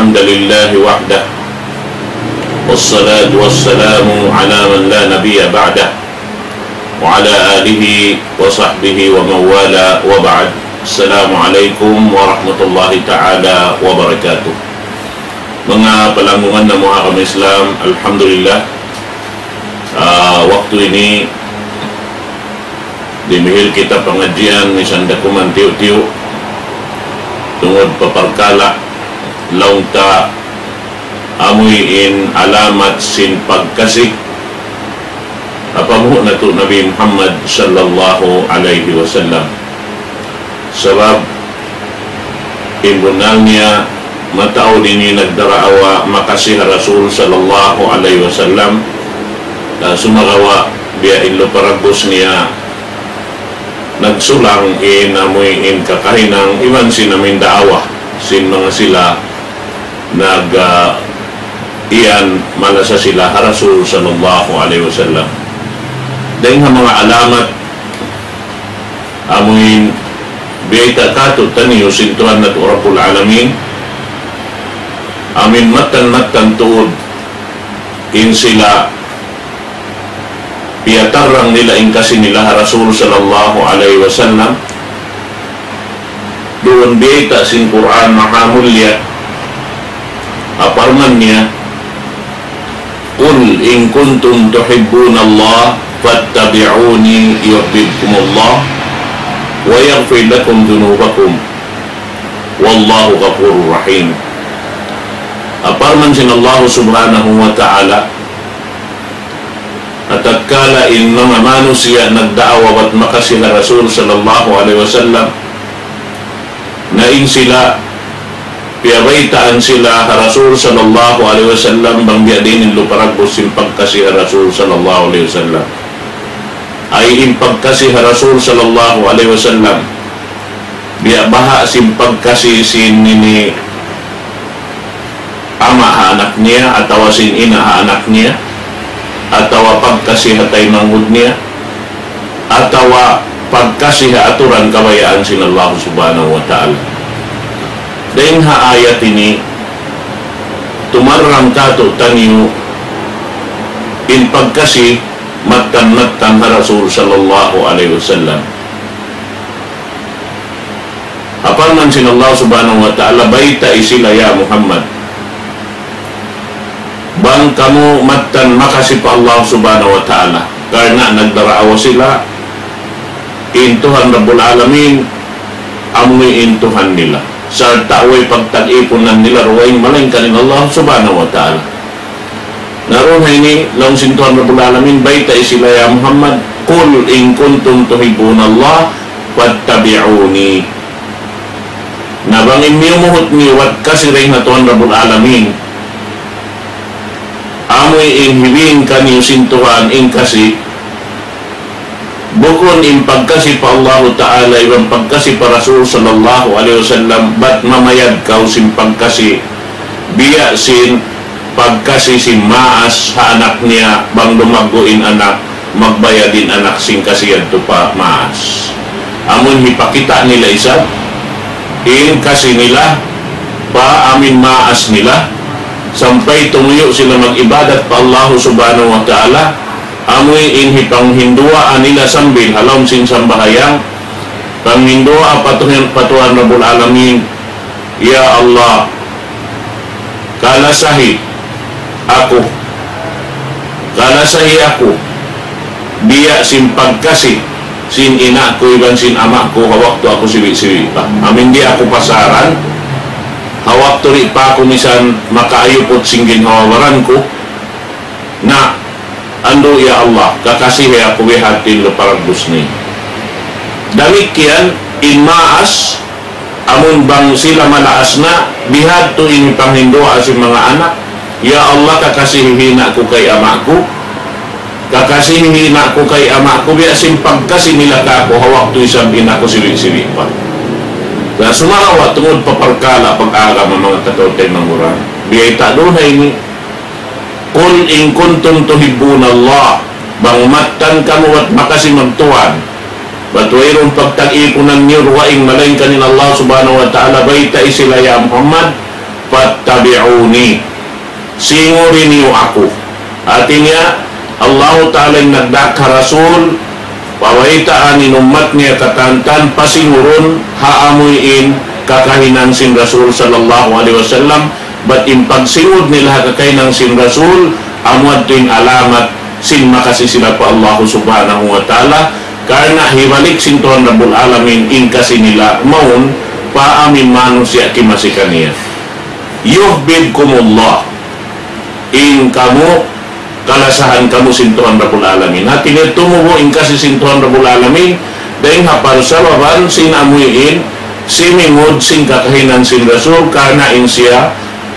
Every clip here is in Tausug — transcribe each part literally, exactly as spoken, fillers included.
الحمد لله وحده، والصلاة والسلام على من لا نبي بعده، وعلى آله وصحبه ومن والاه، وبعد. السلام عليكم ورحمة الله تعالى وبركاته. Manga palanggungan namu' ha agama Islam, alhamdulillah, ah, waktu ini dimihil kita pangadjian misan da kuman tiyu'-tiyu' tungud pa parkala' laung ta amuin alamat sin pagkasi ha panghu' natu' Nabi Muhammad sallallahu alayhi wasallam. Sabab in bunnal niya mataud ini nagdaraawa makasi ha Rasul sallallahu alayhi wasallam, ah, sumagawa' biya' in luparagbus niya nagsulang in amuin kakahinang iban sin amuin daawa sin manga sila nag, ah, iyan malasa sila ha Rasul sallallahu alayhi wasallam. Dayn ha manga alamat amuin biyayta' kātu'niyu sin Tuhan natu' Rabbul Alamin, amuin mattan-mattan tuud in sila piyatarrang nila in kasi nila ha Rasul sallallahu alayhi wasallam. Duun biyayta' sin Qur'an mahamulliya, ha parman niya, قل إن كنتم تحبون الله فاتبعوني يحببكم الله ويغفر لكم ذنوبكم والله غفور رحيم. Ha parman sin Allah subhanahu wa ta'ala, ha tatkala in manga manusiya' nagdaawa bat makasi ha Rasul sallallahu alayhi wasallam, na in sila piyabaytaan sila ha Rasul sallallahu alayhi wasallam bang biya' diin in luparagbus sin pagkasi ha Rasul sallallahu alayhi wasallam. Ay in pagkasi ha Rasul sallallahu alayhi wasallam biya' baha' sin pagkasi sin ini ama' ha anak niya, atawa sin ina' ha anak niya, atawa pagkasi ha taymanghud niya, atawa pagkasi ha aturan kabayaan sin Allah subhanahu wa ta'ala. Dayn ha ayat ini, tumarrang kātu'niyu in pagkasi mattan-mattan ha Rasul sallallahu alayhi wasallam. Ha parman sin Allah subhanahu wa ta'ala, baytai sila ya Muhammad, bang kamu mattan makasi pa Allah subhanahu wa ta'ala, karna' nagdaraawa sila in Tuhan Rabbul Alamin amuin Tuhan nila, sarta' way pagtag-ipunan nila dugaing malaingkan in Allah subhanahu wa ta'ala. Na duun ha ini, laung sin Tuhan Rabbul Alamin, baytai sila ya Muhammad, قل إن كنتم تحبون الله فاتبعوني. Na bang in miyumuhut niyu bat kasi dayn ha Tuhan Rabbul Alamin, amuin hibin kaniyu sin Tuhan in kasi, bukun in pagkasi pa Allahu Ta'ala iban pagkasi pa Rasul sallallahu alayhi wasallam, bat mamayad kaw sin pagkasi biya' sin pagkasi sin maas ha anak niya, bang lumaggu' in anak, magbayad in anak sin kasi yadtu pa maas. Amun hipakita' nila isab in kasi nila pa amuin maas nila, sampay tumuyu' sila mag-ibadat pa Allahu subhanahu wa ta'ala, amuin hipanghinduwaa nila sambil ha lawm sin sambahayang, panghinduwaa pa Tuhan, pa Tuhan Rabbul Alamin, "Ya Allah, kalasahi aku, kalasahi aku biya' sin pagkasi sin ina' ku iban sin ama' ku ha waktu aku siwi'-siwi' pa. Amuin di' aku pasaran, ha waktu di' pa aku misan makaayuput sin ginhawa-baran ku, na andu', ya Allah, kakasihi aku biya' hādtu in luparagbus niya." Damikkiyan in maas, amun bang sila malaas na, bihādtu in panghinduwaa sin manga anak, "Ya Allah, kakasihi ina' ku kay ama' ku, kakasihi ina' ku kay ama' ku biya' sin pagkasi nila kāku' ha waktu isab ina' ku siwi'-siwi' pa." Na sumagawa' tungud pa parkala' pag-agama, manga kataymanghuran, biyayta' duun ha ini, قل إن كنتم تحبون الله, bang mattan kamu bat makasi magtuhan, bat wayruun pagtag-ipunan niyu dugaing malaingkan in Allah subhanahu wa ta'ala, baytai sila ya Muhammad, فاتبعوني. Singuri niyu aku. Hati niya, Allahu Ta'ala in nagdaak ha Rasul, pabaytaan in ummat niya katantan, pasingurun ha amuin kakahinang sin Rasul sallallahu alayhi wasallam, bat in pagsingud nila ha kakahinang sin Rasul, amu yadtu in alamat sin makasi sila pa Allahu Subhanahu wa Ta'ala, karna' hibalik sin Tuhan Rabbul Alamin in kasi nila mawn pa amuin manusiya' kimasi kaniya. يحببكم الله. In kamu, kalasahan kamu sin Tuhan Rabbul Alamin. Hati niya tumubu' in kasi sin Tuhan Rabbul Alamin, dayn ha parsababan sin amuin, simingud sin kakahinang sin Rasul, karna' in siya,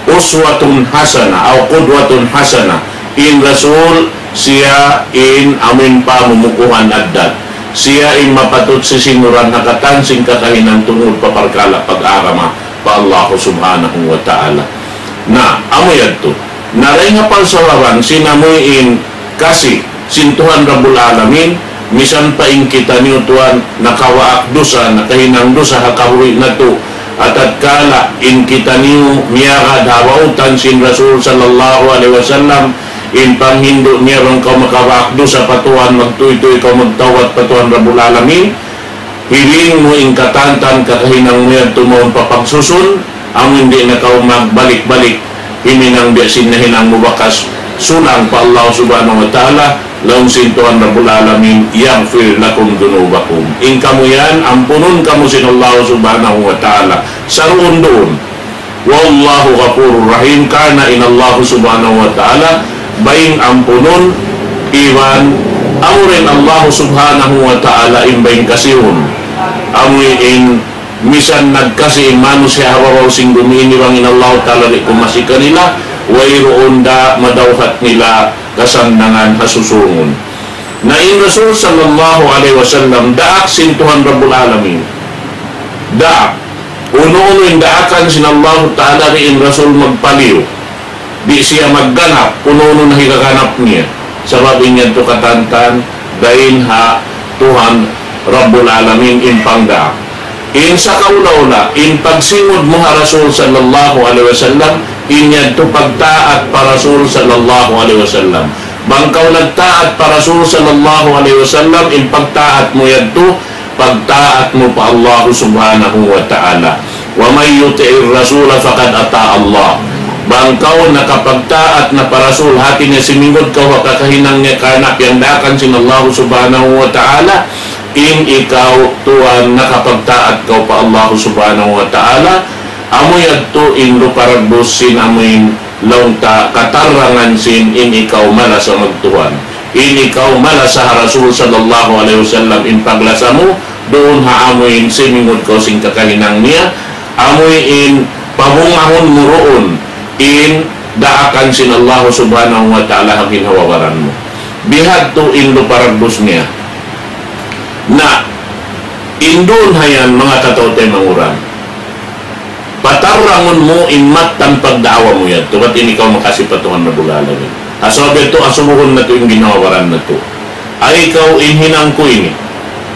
uswatun hasana, aw qudwatun hasana. In Rasul, siya in amuin pamumukuhan addat. Siya in mapatut sisinguran ha katan sin kakahinang tungud pa parkala' pag-agama pa Allahu Subhanahu wa Ta'ala. Na, amu yadtu. Na dayn ha parsababan sin amuin kasi sin Tuhan Rabbul Alamin, misan pa in kitaniyu tuwan nakawaak dusa, nakahinang dusa ha kabuhi' natu', atatkala in kitaniyu miyagad ha bautan sin Rasul sallallahu alayhi wasallam, in panghindu' niya bang kaw makawaak dusa pa Tuhan, magtūy-tūy kaw magtawbat pa Tuhan Rabbul Alamin, hiling mu in katantan kakahinang mu yadtu mawn pa pagsusun, amu in di' na kaw magbalik-balik, himinang biya' sin nahinang mu bakas, sulang pa Allah Subhanahu wa Ta'ala, laung sin Tuhan Rabbul Alamin, يغفر لكم ذنوبكم. In kamu yan, ampunun kamu sin Allah Subhanahu wa Ta'ala. Saruun-duun. والله غفور رحيم, karna' in Allah Subhanahu wa Ta'ala, baying ampunun, iban, amu in Allah Subhanahu wa Ta'ala, in baying kasihun. Amu in misan nagkasi in manusiya' ha babaw sin bumi ini bang in Allahu Ta'ala di' kumasi kanila, wayruun da madawhat nila kasannangan ha susūngun. Na in Rasul sallallahu alayhi wasallam, daak sin Tuhan Rabbul Alamin. Daak. Unu-unu in daakan sin Allahu Ta'ala di' in Rasul magpaliyu. Di' siya magganap, unu-unu na higaganap niya. Sabab in yadtu katantan, dayn ha Tuhan Rabbul Alamin in pangdaak. In sakaula-ula, in pagsingud mu ha Rasul sallallahu alayhi wasallam, in yadtu pagtaat pa Rasul sallallahu alayhi wasallam. Bang kaw nagtaat pa Rasul sallallahu alayhi wasallam, in pagtaat mu yadtu, pagtaat mu pa Allah Subhanahu wa Ta'ala. ومن يطع الرسول فقد أطاع الله. Bang kaw nakapagtaat na pa Rasul, hati niya simingud kaw ha kakahinang niya karna' piyangdaakan sin Allah Subhanahu wa Ta'ala, in ikaw tuwan nakapagtaat kaw pa Allah Subhanahu wa Ta'ala, amu yadtu in luparagbus sin amuin laung ta katarrangan sin in ikaw malasa magtuhan. In ikaw malasa ha Rasul sallallahu alayhi wasallam in paglasa mu, duun ha amuin simingud kaw sin kakahinang niya, amuin pabungahun mu duun in daakan sin Allah Subhanahu wa Ta'ala ha ginhawa-baran mu. Bihadtu in luparagbus niya. Na, in duun ha yan, manga kataw-taymanghuran. Patarrangun mu in mattan pagdaawa mu yadtu, bat in ikaw makasi pa Tuhan Rabbul Alamin. Ha sabab yadtu, asubuhun natu' in ginhawa-baran natu'. Ay ikaw in hinang ku ini.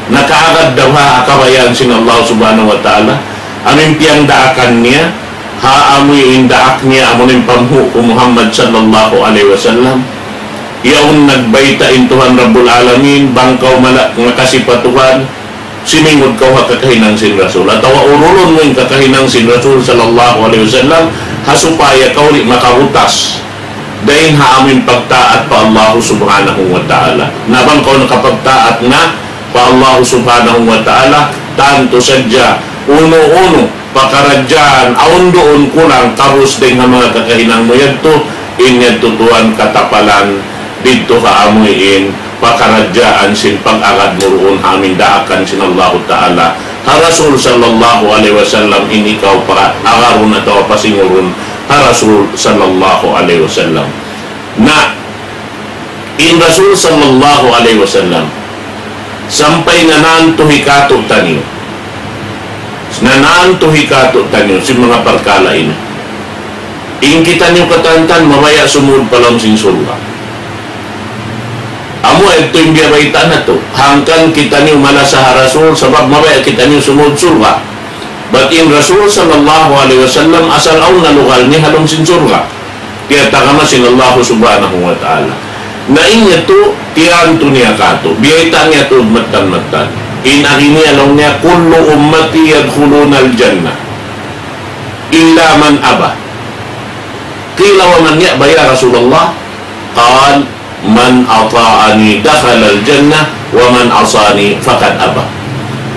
Nakaagad da ba ha kabayaan sin Allah Subhanahu wa Ta'ala? Amu in piyangdaakan niya, ha amu in daak niya, amu in panghu' ku Muhammad sallallahu alayhi wasallam. Yaun nagbayta' in Tuhan Rabbul Alamin, bang kaw mala-, makasi pa Tuhan, simingud kaw ha kakahinang sin Rasul. Atawa urulun mu in kakahinang sin Rasul sallallahu alayhi wasallam, ha supaya kaw di' makabutas dayn ha amuin pagtaat pa Allah Subhanahu wa Ta'ala. Na bang kaw nakapagtaat na pa Allah Subhanahu wa Ta'ala, tantu sadja, unu-unu, pakaradjaan, awn duun kulang kabus dayn ha manga kakahinang mu yadtu, in yadtu tuwan katapalan, didtu ha amuin, pakaradjaan sin pag-agad mu duun ha amuin daakan sin Allahu Ta'ala. Ha Rasul sallallahu alayhi wasallam in ikaw paagarun atawa pasingurun ha Rasul sallallahu alayhi wasallam. Na, in Rasul sallallahu alayhi wasallam, sampay nanantu hikatu' taniyu. Nanantu hikatu' taniyu, sin manga parkala' ini. In kitaniyu katantan, mabaya' sumud pa lawm sin surga'. Amu yadtu in biyabayta' natu'. Hangkan kitaniyu malasa ha Rasul, sabab mabaya' kitaniyu sumud surga'. Bat In Rasul sallallahu alayhi wasallam asal awn na lugal niya ha lawm sin surga'. Tiyatagama sin Allah subhanahu wa ta'ala. Na in yadtu, tiyantu niya kātu', biyayta' niya tuud mattan-mattan. In agi niya laung niya, كل أمتي يدخلون الجنة إلا من أبى. قيل ومن يأبى يا رسول الله؟ قال من أطاعني دخل الجنة ومن عصاني فقد أبى.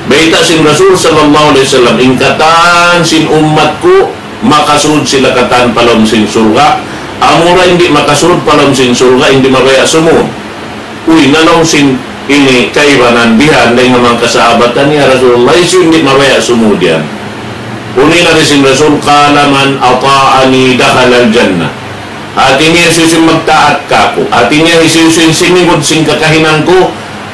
Bayta' sin Rasul sallallahu alayhi wasallam, in katan sin ummat ku, makasud sila katan pa lawm sin surga'. Amura in di' makasud pa lawm sin surga', in di' mabaya' sumud. Uy, na laung sin ini kaibanan bihan dayn ha manga kasahabatan, "Ya Rasulullah, hisiyu in di' mabaya' sumud yan?" Unu in agi sin Rasul, قال من أطاعني دخل الجنة. Hati niya hisiyu-siyu in magtaat kāku'. Hati niya hisiyu-siyu in simingud sin kakahinang ku,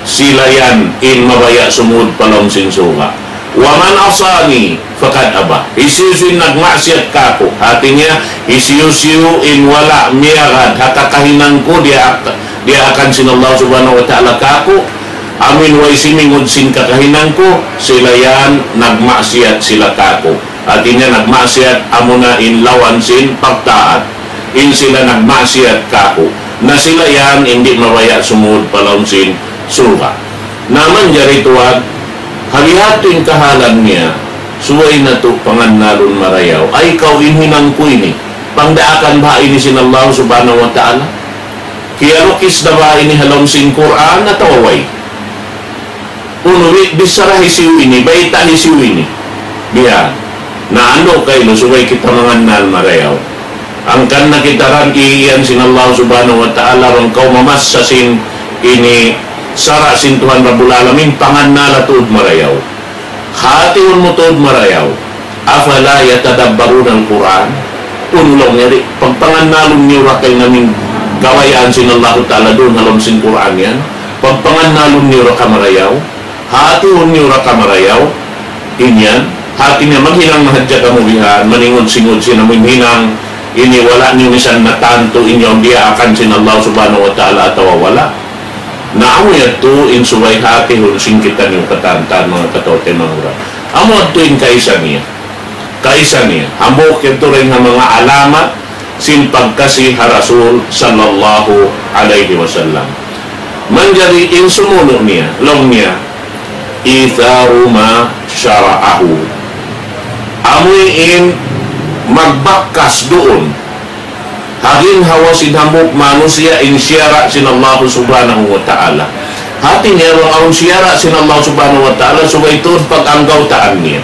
sila yan in mabaya' sumud pa lawm sin surga'. ومن عصاني فقد أبى. Hisiyu-siyu in nagmaksiyat kāku'. Hati niya, hisiyu-siyu in wala' miyagad ha kakahinang ku, diyaak-, diyaakan sin Allah subhanahu wa ta'ala kāku'. Amu in way simingud sin kakahinang ku, sila yan nagmaksiyat sila kāku'. Hati niya nagmaksiyat amuna in lawan sin pagtaat. In sila nagmaksiyat kāku'. Na sila yan in di' mabaya' sumud pa lawm sin surga'. Na manjari tuwan, ha biha' tuud in kahalan niya, subay natu' pangannalun marayaw. Ay kaw in hinang ku ini, pangdaakan baha' ini sin Allah subhanahu wa ta'ala? Kiyalukis na baha' ini ha lawm sin Qur'an atawa way? Unu, bi-, bichara hisiyu ini, bayta' hisiyu ini. Biya'. Na andu' kailu subay kita mangannal marayaw. Hangkan na kita daran iyan sin Allah subhanahu wa ta'ala, bang kaw mamassa sin ini sara' sin Tuhan Rabbul Alamin, pangannala tuud marayaw. Hātihun mu tuud marayaw. أفلا يتدبرون القرآن؟ Unu laung niya di', pagpangannalun niyu ra in amu in kabayaan sin Allahu Ta'ala duun ha lawm sin Qur'an yan. Pagpangannalun niyu ra marayaw. Hātihun niyu ra marayaw. In yan. Hāti niya maghinang na hadja kamu bihan, maningud-singud sin amu in hinang, ini wala' niyu misan natantu in yaun diyaakan sin Allah subhanahu wa ta'ala atawa wala'. Na amu yadtu in subay hātihun sin kitaniyu katan-katan manga kataw-taymanghuran. Amu yadtu in kaisa niya. Kaisa niya. Hambuuk yadtu dayn ha manga alamat sin pagkasi ha Rasul sallallahu alayhi wasallam. Manjari in sumunu' niya, laung niya, إيثار ما شرعه. Amu in magbakkas duun ha ginhawa sin hambuuk manusiya' in siyara' sin Allah subhanahu wa ta'ala. Hāti niya bang awn siyara' sin Allah subhanahu wa ta'ala, subay tuud pag-anggawtaan niya.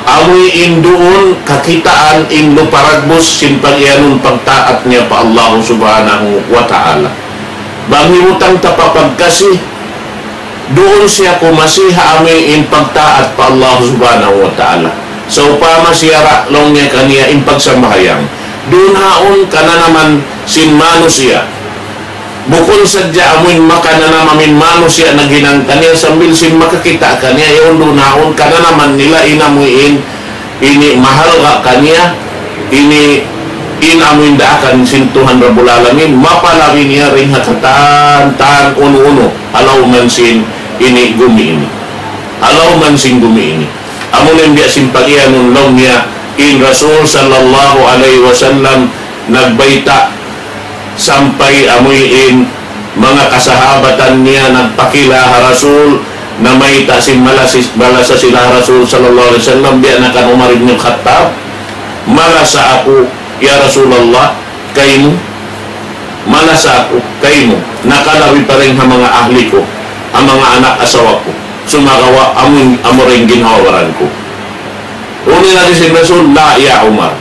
Amu in duun kakitaan in luparagbus sin pag-iyanun pagtaat niya pa Allah subhanahu wa ta'ala. Bang hibutang ta pa pagkasi, duun siya kumasi ha amu in pagtaat pa Allah subhanahu wa ta'ala. Sawpama siyara' laung niya kaniya in pagsambahayang. Duun ha yaun kananaman sin manusiya'. Bukun sadja amu in makananam amu in manusiya' naghinang kaniya sambil sin makakita' kaniya, yaun duun ha yaun kananaman nila in amu in ini mahalga' kaniya, ini in amu in daakan sin Tuhan Rabbul Alamin, mapalabi niya dayn ha katan-katan unu-unu, ha lawm sin ini gumi ini. Ha lawm sin gumi ini. Amu na in biya' sin pag-iyanun laung niya, in Rasul sallallahu alayhi wasallam nagbayta' sampay amu in manga kasahabatan niya nagpakila ha Rasul, namayta' sin malasi-, malasa sila ha Rasul sallallahu alayhi wasallam, biya' na kan Umar ibn al-Khattab, "Malasa aku, ya Rasulullah, kaymu, malasa aku kaymu, nakalabi pa dayn ha manga ahli ku, ha manga anak asawa ku, sumagawa' amu in, amu ra in ginhawa-baran ku." Unu in agi sin Rasul, "La ya Umar.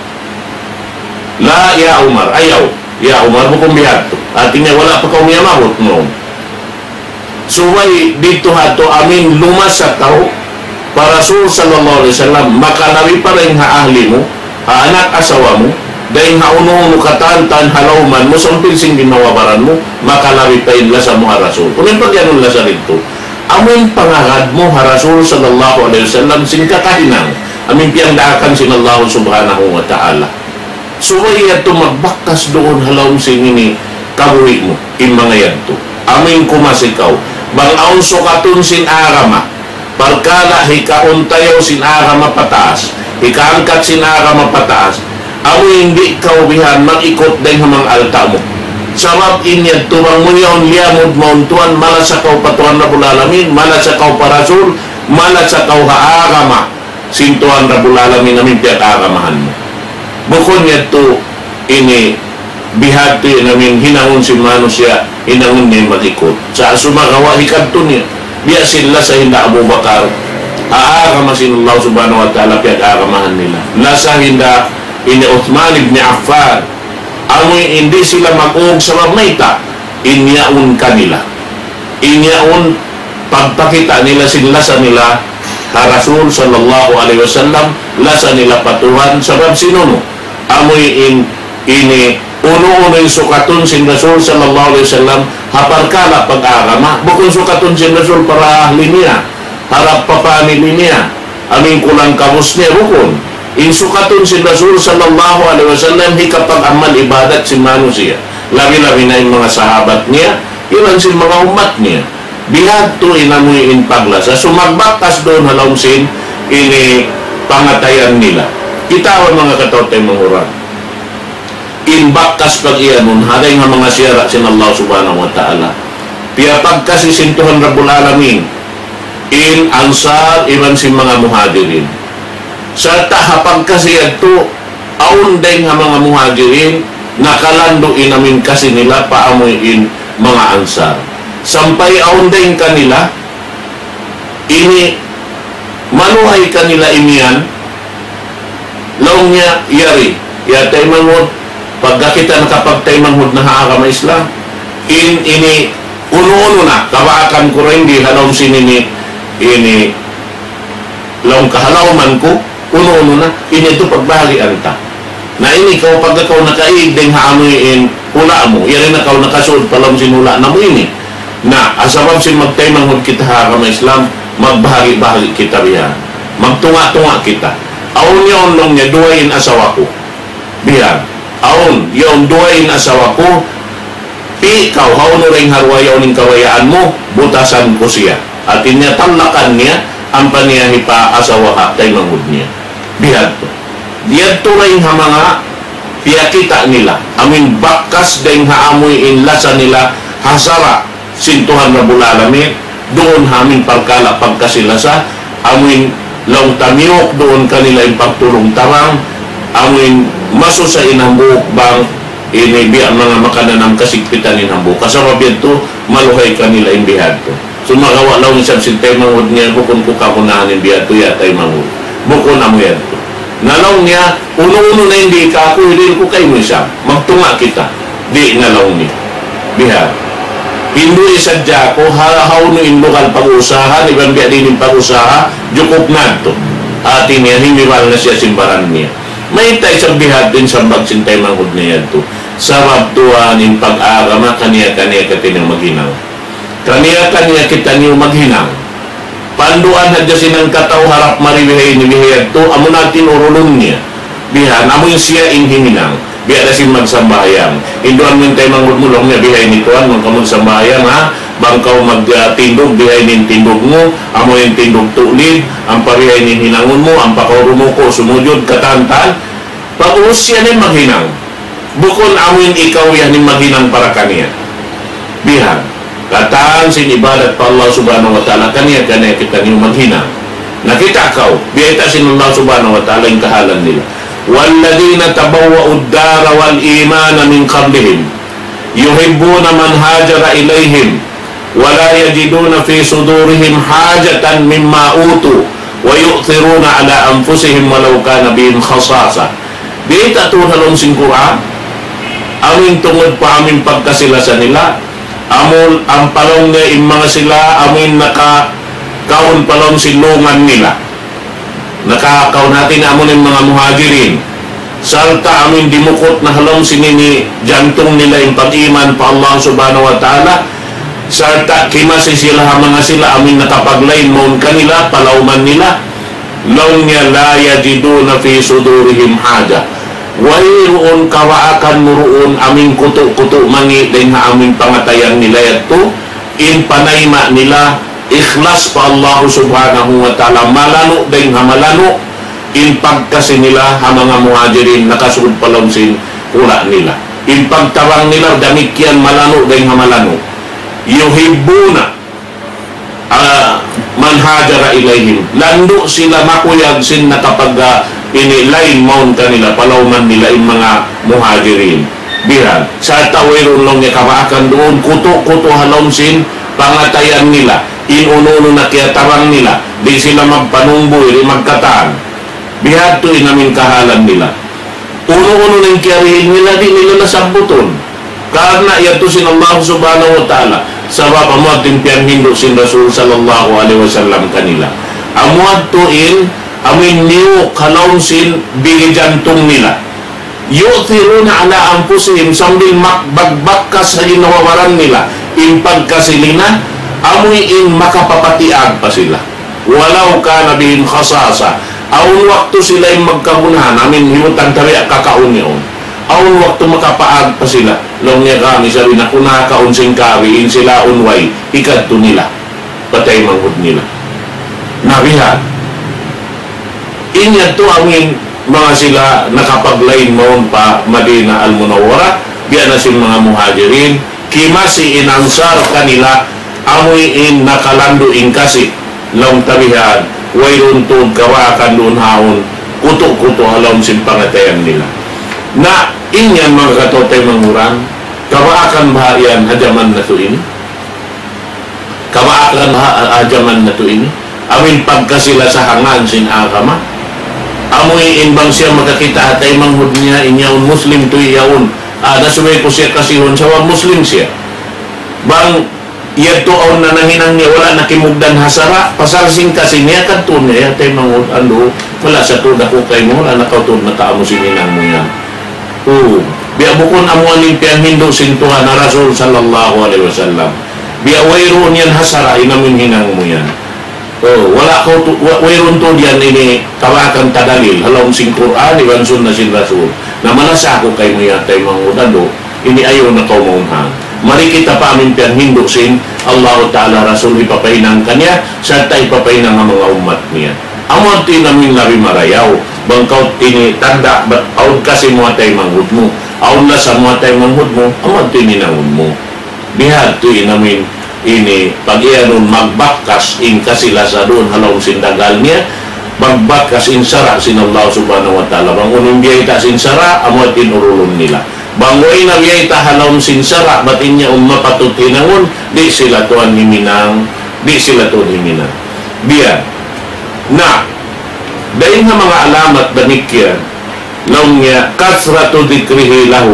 La ya Umar, ayaw. Ya Umar, bukun bihadtu." Hāti niya wala' pa kaw miyamabut, no? Subay didtu ha yadtu amu in lumasa kaw pa Rasul sallallahu alayhi wasallam, makalabi pa dayn ha ahli mu, ha anak asawa mu, dayn ha unu-unu katan-katan ha lawm mu, sampay sin ginhawa-baran mu, makalabi pa in lasa mu ha Rasul. Unu in pag-iyanun lasa didtu? Amu in pangagad mu ha Rasul sallallahu alayhi wasallam sin kakahinang, amu in piyagdaakan sin Allah subhanahu wa ta'ala. Subay yadtu magbakkas duun ha lawm sin ini kabuhi' mu, in manga yadtu. Amu in kumasi kaw. Bang awn sukatun sin agama, parkala' hikaun tayaw sin agama pataas, Hikaangkat sin agama pataas. Amu in di' kaw bihan mag-ikut dayng ha manga alta' mu. Sabab in yadtu bang mu yaun liyamud mawn tuwan, malasa kaw pa Tuhan Rabbul Alamin, malasa kaw pa Rasul, malasa kaw ha agama sin Tuhan Rabbul Alamin amu in piyag-agamahan mu. Bukun yadtu ini bihadtu in amu in hinangun sin manusiya', hinangun niya mag-ikut. Sa' sumagawa' hikadtu niya. Biya' sin lasa hinda Abu Bakar ha agama sin Allah Subhanahu wa Ta'ala piyag-agamahan nila. Lasa hinda ini Uthman ibn Affan. Amu in di' sila mag-ug sabab mayta'? In yaun kanila. In yaun pagpakita' nila sin lasa nila ha Rasul sallallahu alayhi wasallam, lasa nila pa Tuhan, sabab sin unu? Amu in ini unu-unu in sukatun sin Rasul sallallahu alayhi wasallam ha parkala' pag-agama, bukun sukatun sin Rasul para ahli niya, harap pa family niya, amu in kulang kabus niya, bukun. In sukatun sin Rasul sallallahu alayhi wasallam hikapag-amal ibadat sin manusiya'. Labi-labi na in manga sahabat niya, iban sin manga ummat niya. Bihadtu in amu in paglasa. Sumagbakas duun ha lawm sin ini pangatayan nila. Kita' ba manga kataw-taymanghuran? In bakas pag-iyanun, ha dayng ha manga siyara' sin Allah Subhanahu wa Ta'ala. Piyapagkasi sin Tuhan Rabbul Alamin in Ansar iban sin manga Muhajirin. Sarta' ha pagkasi yadtu, awn dayng ha manga Muhajirin, nakalandu' in amu in kasi nila pa amu in manga Ansar. Sampay awn dayng kanila, ini maluhay kanila imiyan, laung niya, yari, ya taymanghud, pagka kita nakapagtaymanghud na ha agama Islam, in ini unu-unu na, kabaakan ku ra in di ha lawm sin ini, ini laung kahalawman ku, unu-unu na, ini tu pagbahagian ta. Na ini kaw pagka kaw nakaig dayng ha amu in hula' mu, yari na kaw nakasud pa lawm sin hula' namu' ini. Na, sabab sin magtaymanghud kita ha agama Islam, magbahagi-bahagi kita biya'. Magtunga'-tunga' kita. Awn yaun laung niya, duwa in asawa ku. Biya'. Awn, yaun duwa in asawa ku. Pi kaw, hawnu dayng ha duwa yaun in kabayaan mu, butasan ku siya. Hati niya, talakan niya, ampa niya hipaasawa ha taymanghud niya. Bihadtu. Diyadtu dayng ha manga piyakita' nila. Amu in bakas dayng ha amu in lasa nila ha sara' sin Tuhan Rabbul Alamin, duun ha amu in parkala' pagkasi-lasa, amu in laung ta miyuk duun kanila in pagtulung-tabang, amu in masusa in hambuuk bang ini biya' manga makananam kasigpitan in hambuuk. Sabab yadtu, maluhay kanila in bihadtu. Sumagawa' laung isab sin taymanghud niya, bukun ku kagunahan in bihadtu ya taymanghud. Bukun amu yadtu. Na laung niya, unu-unu na in di' kaku, hidil ku kaymu isab. Magtunga' kita. Di' na laung niya. Biha'. Hindu' isab jaku, ha-, hawnu in lugal pag-usaha, iban biya' diin in pag-usaha, jukup na tu. Hati niya, himiwal na siya sin baran niya. Mayta' isab bihadtu in sambag sin taymanghud niya yadtu. Sabab tuwan in pag-agama kaniya-kaniya kitaniyu maghinang. Kaniya-kaniya kitaniyu maghinang. Panduan hadja sin hangkatau harap mari bihaini bihayadtu, amu na tinurulun niya. Bihan, amu in siya in himinang. Biya' da sin magsambahayang. Hinduan mu in taymanghud mu laung niya bihaini tuwan, bang kaw magsambahayang ha, bang kaw mag, ah, tindug, bihaini in tindug mu, amu in tindug tuklid, ampa bihaini in hinangun mu, ampa kaw rumuku', sumujud, katan-katan. Pag-ubus siya na in maghinang. Bukun amu in ikaw yan in maghinang para kaniya. Bihan. Katan sin ibadat pa Allah Subhanahu wa Ta'ala, kaniya-kaniya kitaniyu maghinang. Nakita' kaw, biyayta' sin Allah Subhanahu wa Ta'ala in kahalan nila. وَالَّذِينَ تَبَوَّءُوا الدَّارَ وَالْإِيمَانَ مِنْ قَبْلِهِمْ يُحِبُّونَ مَنْ هَاجَرَ إِلَيْهِمْ وَلَا يَجِدُونَ فِي صُدُورِهِمْ حَاجَةً مِمَّا أُوتُوا وَيُؤْثِرُونَ عَلَى أَنْفُسِهِمْ وَلَوْ كَانَ بِهِمْ خَصَاصَةٌ. Di' ta tuud ha lawm sin Qur'an, amu in tungud pa amu in pagkasi-lasa nila, amu in ampa laung niya in manga sila, amu in nakakaun pa lawm sin lungan nila. Nakakaun hati niya amu in manga Muhajirin. Sarta' amu in dimukut na ha lawm sin ini jantung nila in pag-iman pa Allah Subhanahu wa Ta'ala. Sarta' kimasi sila ha manga sila amu in nakapaglain mawn kanila, palawman nila. Laung niya, لَا يَجِدُونَ فِي صُدُورِهِمْ حَاجَةً. Wayruun kawaakan mu duun amu in kutu'-kutu' mangi' dayn ha amu in pangatayan nila yadtu, in panayma' nila ikhlas pa Allah Subhanahu wa Ta'ala, malanu' dayn ha malanu', In pagkasi nila ha manga Muhajirin nakasud pa lawm sin hula' nila. In pagtabang nila damikkiyan malanu' dayng ha malanu'. يحبون ah, من هاجر إليهم. Landu' sila makuyag sin nakapag, ah, ini lain mawn kanila, palawman nila in manga Muhajirin. Bihan, sarta' wayruun laung niya kabaakan duun, kutu'-kutu' ha lawm sin pangatayan nila. In unu-unu na kiyatabang nila, di' sila magpanumbuy, di' magkatan. Bihadtu in amin kahalan nila. Unu-unu na in kiyarihil nila, di' nila na sabbutun. Karna' yadtu sin Allah Subhanahu wa Ta'ala. Sabab amu yadtu in piyanghindu' sin Rasul sallallahu alayhi wasallam kanila. Amu yadtu in amin niyuk ha lawm sin bigi jantung nila. يؤثرون على أنفسهم, sambil mak-, bagbakkas ha ginhawa-baran nila. In pagkasi nila, amu in makapapatiag pa sila. ولو كان بهم خصاصة. Awn waktu sila in magkagunahan, amin hibutang tabiya' kakaun yaun. Awn waktu makapaag pa sila. Laung niya kami, sabi na, kunakaun sin kami, in sila unway, hikadtu nila. Patay manghud nila. Na bihan. In yadtu amin manga sila nakapaglain mawn pa Madinah Al-Munawwarah, biya' na sin manga Muhajirin, kimasi in Ansar kanila, amuin nakalandu' in kasi, laung ta bihan, wayruun tuud kabaakan duun haun, kutu'-kutu' ha lawm sin pangatayan nila. Na, in yan manga kataw-taymanghuran, kabaakan baha' yan ha jaman natu' ini? Kabaakan baha' ha, ha jaman natu' ini? Amuin pagkasi-lasahan sin agama. Amuin bang siya makakita' ha taymanghud niya, in yaun Muslim tuud yaun. Ah, na subay ku siya kasihun, sabab Muslim siya. Bang yadtu awn na nahinang niya, wala' na kimugdan ha sara', pasal sin kasi niya, kadtuun niya, ya taymanghud, andu', wala' sa tuud aku kaymu, wala' na kaw tuud nakaamu sin hinang mu yan. Uu, biya' bukun amu in piyanghindu' sin Tuhan ha Rasul sallallahu alayhi wasallam. Biya' wayruun yan ha sara' in amuin hinang mu yan. Oh, wala' kaw tu-, wa-, wayruun tuud yan ini kabaakan ta dalil, ha lawm sin Qur'an, iban sunnah sin Rasul. Na manasa aku kaymu ya taymanghud, andu', ini ayaw na kaw maunhan. Mari kita pa amuin piyanghindu' sin Allahu Ta'ala Rasul hipapahinang kaniya, sarta' hipapahinang ha manga ummat niya. Amu yadtu in amuin labi marayaw, bang kaw ini tanda', bat awn kasi mu ha taymanghud mu, awn lasa mu ha taymanghud mu, amu yadtu in hinangun mu. Bihadtu in amuin ini, pag-iyanun magbakkas in kasi-lasa duun ha lawm sin dagal niya, magbakkas in sara' sin Allah Subhanahu wa Ta'ala. Bang unu in biyayta' sin sara', amu yadtu in urulun nila. Bang way na biyayta' ha lawm sin sara', bat in yaun mapatut hinangun, di' sila tuud himinang, di' sila tuud himinang. Biya'. Na, dayn ha manga alamat damikkiyan, laung niya, كثرة ذكره له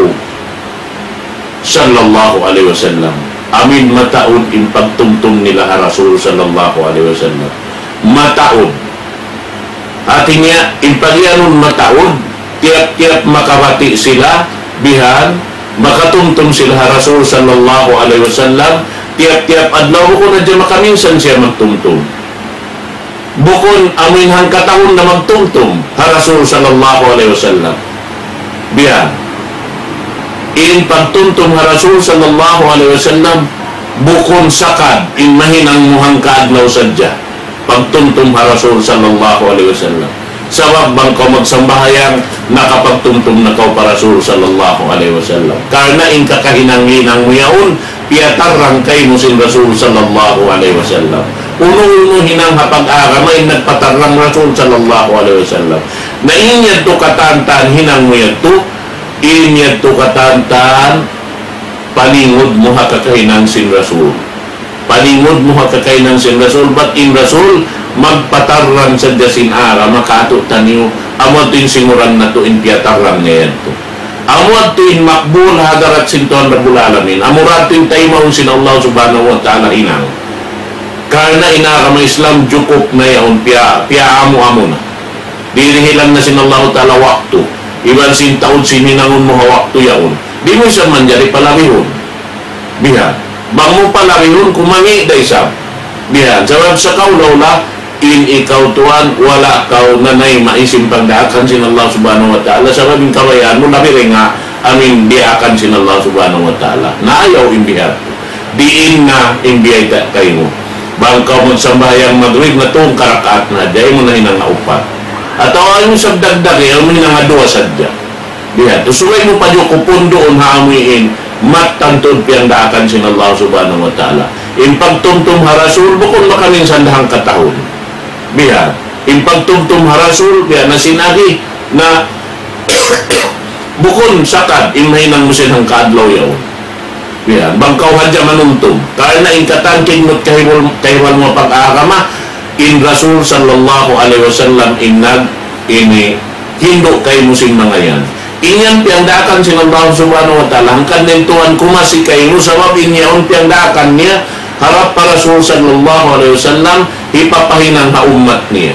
sallallahu alayhi wasallam. Amuin mataud in pagtumtum nila ha Rasul sallallahu alayhi wasallam. Mataud. Hati niya, in pag-iyanun mataud, tiyap-tiyap makabati' sila, bihan, makatumtum sila ha Rasul sallallahu alayhi wasallam, tiyap-tiyap adlaw, bukun hadja makaminsan siya magtumtum. Bukun amuin hangkatahun na magtumtum ha Rasul sallallahu alayhi wasallam. Biya'. In pagtumtum ha Rasul sallallahu alayhi wasallam, bukun sakad in mahinang mu hangka adlaw sadja. Pagtumtum ha Rasul sallallahu alayhi wasallam. Sabab bang kaw magsambahayang, nakapagtumtum na kaw pa Rasul sallallahu alayhi wasallam. Karna' in kakahinang-hinang mu yaun, piyatarrang kaymu sin Rasul sallallahu alayhi wasallam. Unu-unu hinang ha pag-agama in nagpatarrang Rasul sallallahu alayhi wasallam. Na in yadtu katan-katan hinang mu yadtu, in yadtu katan-katan palingud mu ha kakahinang sin Rasul. Palingud mu ha kakahinang sin Rasul, bat in Rasul magpatarrang sadja sin agama kātu'niyu, amu yadtu in singuran natu' in piyatarrang niya yadtu. Amu yadtu in makbul ha hadarat sin Tuhan Rabbul Alamin. Amu ra yadtu in taymaun sin Allah Subhanahu wa Ta'ala hinang. Karna' in agama Islam jukup na yaun piya, piyaamu-amu na. Dirihilan na sin Allah Ta'ala waktu. Iban sin taud sin hinangun mu ha waktu yaun. Di' mu isab manjari palabihun. Bihan. Bang mu palabihun, kumangi' da isab. Bihan. Sabab sa kaw laula, in ikaw tuwan, wala' kaw nanayma' sin pagdaakan sin Allah Subhanahu wa Ta'ala, sabab in kabayaan mu, labi dayn ha amuin diyaakan sin Allah Subhanahu wa Ta'ala. Na ayaw in bihan. Diin na in biyayta' kaymu. Bang kaw magsambahayang magrib na tungka rakaat na, di' mu na hinang upat. Atawa amu isab dagdag, amu in nangaduwa sadja. Biya' hādtu, subay mu pajukupan duun ha amu in, mattan tuud piyagdaakan sin Allah Subhanahu wa Ta'ala. In pagtumtum ha Rasul, bukun makaminsan dayn ha katahun. Biya' hādtu, in pagtumtum ha Rasul, biya' na sin agi, na bukun sakad, in mahinang mu sin hangka adlaw yaun. Biya' hādtu, bang kaw hadja manumtum. Karna' in katan kidmut kahibal, kahibal mu pag-agama, in Rasul sallallahu alayhi wasallam in nag-, ini, hindu' kaymu sin manga yan. In yan piyagdaakan sin Allah Subhanahu wa Ta'ala, hangkan in Tuhan kumasi kaymu, sabab in yaun piyagdaakan niya, harap pa Rasul sallallahu alayhi wasallam, hipapahinang ha ummat niya.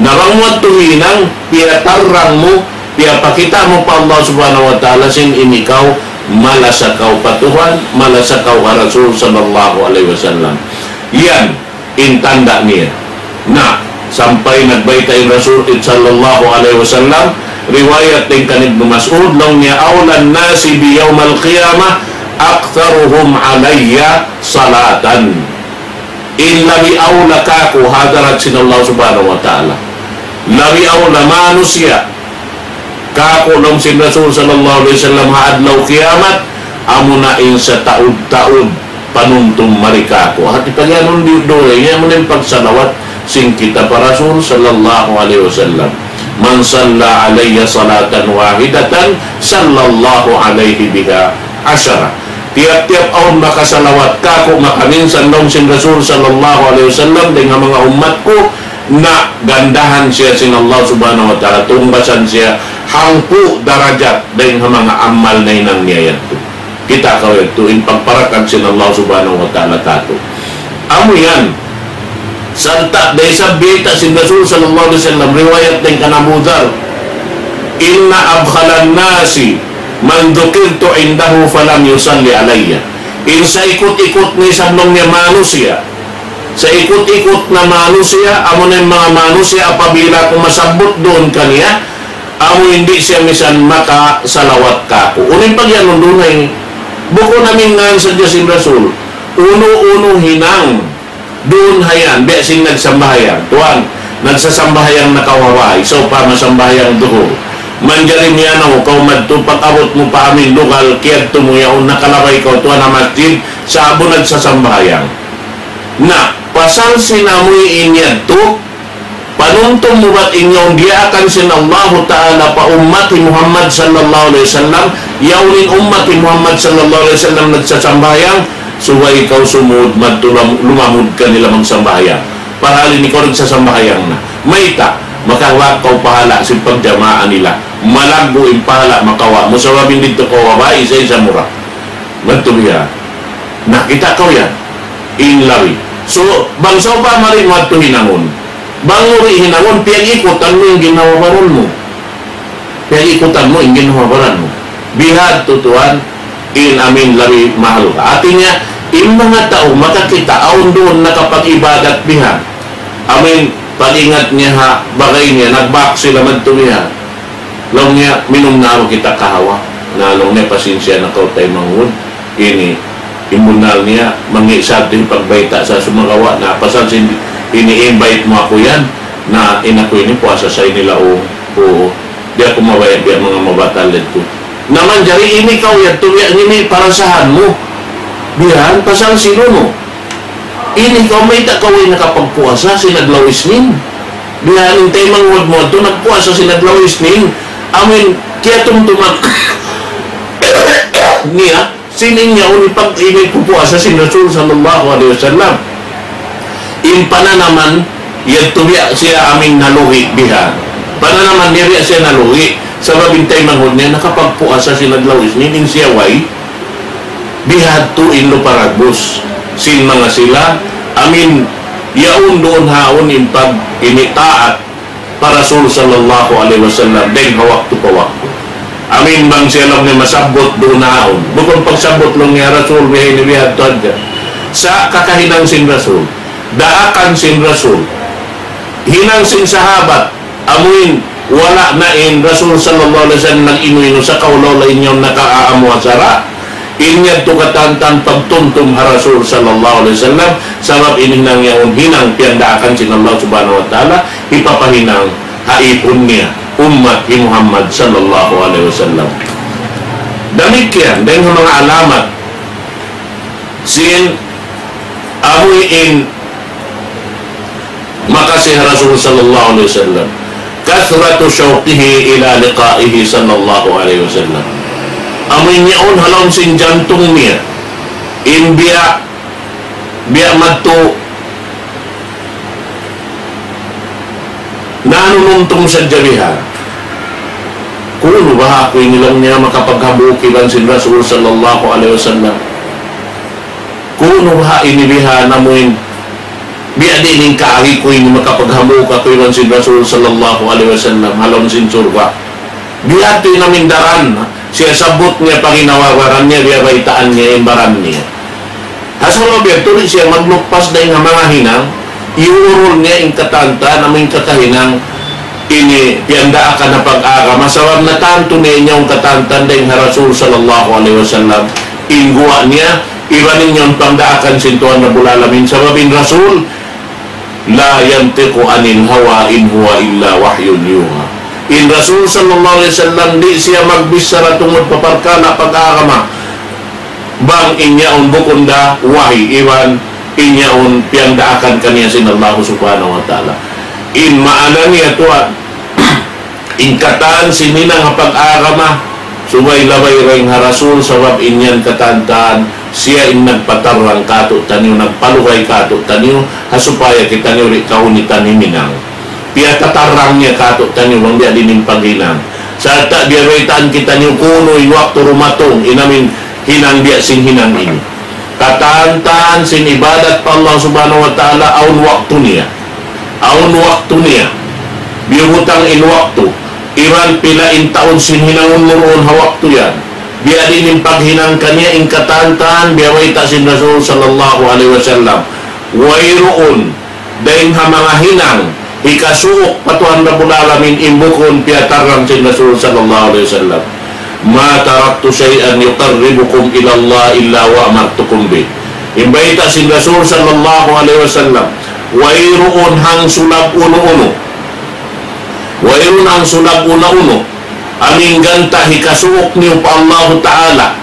Na bang mu yadtu hinang, piyatarrang mu, piyapakita' mu pa Allah Subhanahu wa Ta'ala sin in ikaw, malasa kaw pa Tuhan, malasa kaw ha Rasul sallallahu alayhi wasallam. Yan, in tanda' niya. Na, sampay nagbayta' in Rasul sallallahu alayhi wasallam, riwayat dayn kan Ibnu Mas'ud, laung niya, أولى الناس بي يوم القيامة أكثرهم علي صلاة. In labi awla kāku' ha hadarat sin Allah Subhanahu wa Ta'ala. Labi awla manusiya' kāku' laung sin Rasul sallallahu alayhi wasallam ha adlaw kiyamat, amuna in sataud-taud panumtum mari kāku'. Hāti pagiyanun di' duun, ya, amuna in pagsalawat sin kita pa Rasul sallallahu alayhi wasallam. من صلى علي صلاة واحدة صلى الله عليه بها عشرا. Tiyap-tiyap awn makasalawat kāku' makaminsan laung sin Rasul sallallahu alayhi wasallam dayn ha manga ummat ku, na gandahan siya sin Allah Subhanahu wa Ta'ala, tungbasan siya hangpu' darajat dayn ha manga amal nahinang niya yadtu. Kita' kaw yadtu, in pagparakat sin Allah Subhanahu wa Ta'ala kātu'. Amu yan, sarta' da isab bayta' sin Rasul sallallahu alayhi wasallam, riwayat dayn kan Abu Dharr, إن أبخل الناس من ذكرت عنده فلم يصل علي. In saikut-ikut na isab laung niya manusiya', saikut-ikut na manusiya', amuna in manga manusiya' apabila aku masabbut duun kaniya, amu in di' siya misan makasalawat kāku'. Unu in pagiyanun duun ha ini? Bukun amu in ngan sadja sin Rasul. Unu-unu hinang duun ha yan, biya' sin nagsambahayang. Tuwan, nagsasambahayang na kaw ha bay, sawpama sambahayang duhur. Manjari miyanaw kaw madtu, pag-abut mu pa amin lugal, kiyadtu mu yaun, nakalabay kaw tuwan ha masjid, sa'bu nagsasambahayang. Na, pasal sin amuin yadtu, panumtum mu bat in yaun diyaakan sin Allahu Ta'ala pa ummat hi Muhammad sallallahu alayhi wasallam, yaun in ummat hi Muhammad sallallahu alayhi wasallam nagsasambahayang, subay kaw sumud madtu lam-, lumamud kanila magsambahayang. Parhal in ikaw nagsasambahayang na. Mayta', makawa' kaw pahala' sin pagjamaa nila. Malaggu' in pahala' makawa' mu sabab in didtu kaw ha bay, isa-isa mu ra. Madtu biya'. Na, kita' kaw yan. In labi. So, bang sawpama di' mu yadtu hinangun. Bang mu di' hinangun, piyag-ikutan mu in ginhawa-baran mu. Piyag-ikutan mu in ginhawa-baran mu. Biya' hādtu tuwan, in amin labi mahal. Hāti niya, in manga tau makakita' awn duun nakapag-ibadat biya'. Amin, pag-ingat niya ha, bagay niya, nagbak sila madtu biya'. Laung niya, minum na aku kita kahawa. Na laung niya, pasensya na kaw taymanghud. Ini, in bunnal niya, mangi' sa' in pagbayta' sa sumagawa' na pasal sin ini invite mu aku yan. Na in aku ini puasa sa ini laung. Uu. Di' aku mabaya' biya' manga mabatal yadtu. Na manjari ini kaw yadtu biya' ini parasahan mu. Biya' yan pasal sin unu. Ini kaw mayta' kaw way nakapagpuasa sin adlaw Isnin. Biya' yan in taymanghud mu yadtu nagpuasa sin adlaw Isnin. Amin, kiyatumtuman niya, sin in yaun in pag-, in pagpuasa sin Rasul sallallahu alayhi wasallam. In pananaman, yadtu biya' siya amin nalugi' biha. Pananaman niya biya' siya nalugi'. Sabab in taymanghud niya nakapagpuasa sin adlaw Isnin, in siya way. Biya' hādtu in lupa ragbus sin manga sila, amin, yaun duun haun in pag-, ini taat pa Rasul sallallahu alayhi wasallam, dayn ha waktu pa waktu. Amin bang siya laung niya masabbut duun haun. Bukun pagsabbut laung niya Rasul, biya' ini biya' hādtu hadja. Sa' kakahinang sin Rasul. Daakan sin Rasul. Hinang sin sahabat. Amuin, wala' na in Rasul sallallahu alayhi wasallam nag-inu-inu sa kaulaw lain yaun nakaamu ha sara'. In yadtu katantan pagtumtum ha Rasul sallallahu alayhi wasallam, sabab in hinang yaun hinang piyandaakan sin Allah subhanahu wa ta'ala, hipapahinang ipun niya, ummat hi Muhammad sallallahu alayhi wasallam. Damikkiyan, dayn ha manga alamat sin amu in makasi ha Rasul sallallahu alayhi wasallam. كثرة شوقه إلى لقائه صلى الله عليه وسلم. Amu in yaun ha lawm sin jantung niya. In biya', biya' madtu nanunumtung sadja biha. Kunu' baha' aku ini laung niya makapaghambuuk iban sin Rasul sallallahu alayhi wasallam. Kunu' baha' ini biha' namu' in, biya' diin in kaagi ku ini makapaghambuuk aku iban sin Rasul sallallahu alayhi wasallam ha lawm sin surga'. Biya' ha yan in amu in daran, siya sabbut niya pa ginhawa-baran niya, biya' baytaan niya in baran niya. Ha sabab yadtu di' siya magluppas dayn ha manga hinang, iyurul niya in katantan, amu in kakahinang, ini piyandaakan ha pag-agama, sabab natantu niya in yaun katantan dayn ha Rasul sallallahu alayhi wasallam, in guwa' niya, iban in yaun pangdaakan sin Tuhan Rabbul Alamin, sabab in Rasul, لا ينطق عن الهوى إن هو إلا وحي يوحى. In Rasul sallallahu alayhi wasallam di' siya magbichara tungud pa parkala' pag-agama. Bang in yaun bukun da wahi iban in yaun piyandaakan kaniya sin Allah subhanahu wa ta'ala. In maana niya tuwan, in katan sin hinang ha pag-agama, subay labay dayn ha Rasul, sabab in yan katantan, siya in nagpatarrang kātu'niyu, nagpalugay kātu'niyu, ha supaya kitaniyu di' kahunitan himinang. Piyatatarrang niya kātu'niyu, bang biya' diin in paghinang. Sarta' biya' baytaan kitaniyu kunu' in waktu dumatung, in amu in hinang biya' sin hinang ini. Katantan sin ibadat pa Allah subhanahu wa ta'ala, awn waktu niya. Awn waktu niya. Biyubutang in waktu. Iban pila in taud sin hinangun mu duun ha waktu yan. Biya' diin in paghinang kaniya in katantan, biya' bayta' sin Rasul sallallahu alayhi wasallam. Wayruun, dayn ha manga hinang, hikasuuk pa Tuhan Rabbul Alamin in bukun piyatarrang sin Rasul sallallahu alayhi wasallam. ما تركت شيئا يقربكم إلى الله إلا وأمرتكم به. In bayta' sin Rasul sallallahu alayhi wasallam, wayruun hangsulag unu-unu. Wayruun hangsulag unu-unu. Amu in ganta' hikasuuk niyu pa Allahu Ta'ala.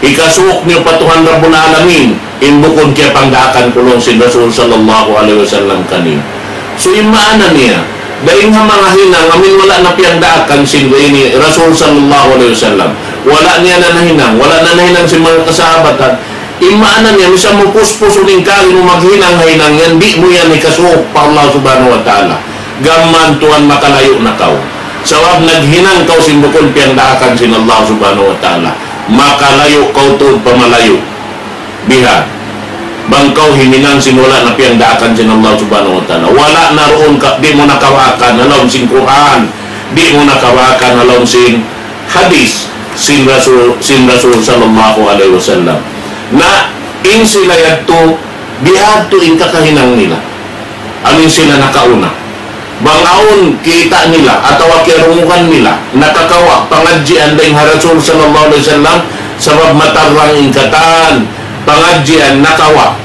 Hikasuuk niyu pa Tuhan Rabbul Alamin. In bukun kiyapangdaakan ku laung sin Rasul sallallahu alayhi wasallam kaniyu. So, in maana niya, dayn ha manga hinang, amu in wala' na piyangdaakan sin ini Rasul sallallahu alayhi wasallam. Wala' niya na nahinang, wala' na nahinang sin manga kasahabatan. In maana niya, misan mu puspus in kari mu maghinang ha hinang yan, di' mu yan hikasuuk pa Allah subhanahu wa ta'ala. Gam man tuwan makalayu' na kaw. Sabab naghinang kaw sin bukun piyangdaakan sin Allah subhanahu wa ta'ala. Makalayu' kaw tuud pa malayu'. Biha'. Bang kaw himinang sin wala' na piyangdaakan sin Allah subhanahu wa ta'ala. Wala' na duun ka, di' mu na kawaakan ha lawm sin Qur'an. Di' mu na kawaakan ha lawm sin hadith sin Rasul, sin Rasul sallallahu alayhi wasallam. Na in sila yadtu, bihadtu in kakahinang nila. Amu in sila nakauna. Bang awn kita' nila, atawa kiyarungugan nila, nakakawa' pangadjian dayn ha Rasul sallallahu alayhi wasallam, sabab matarrang in katan, pangadjian nakawa'.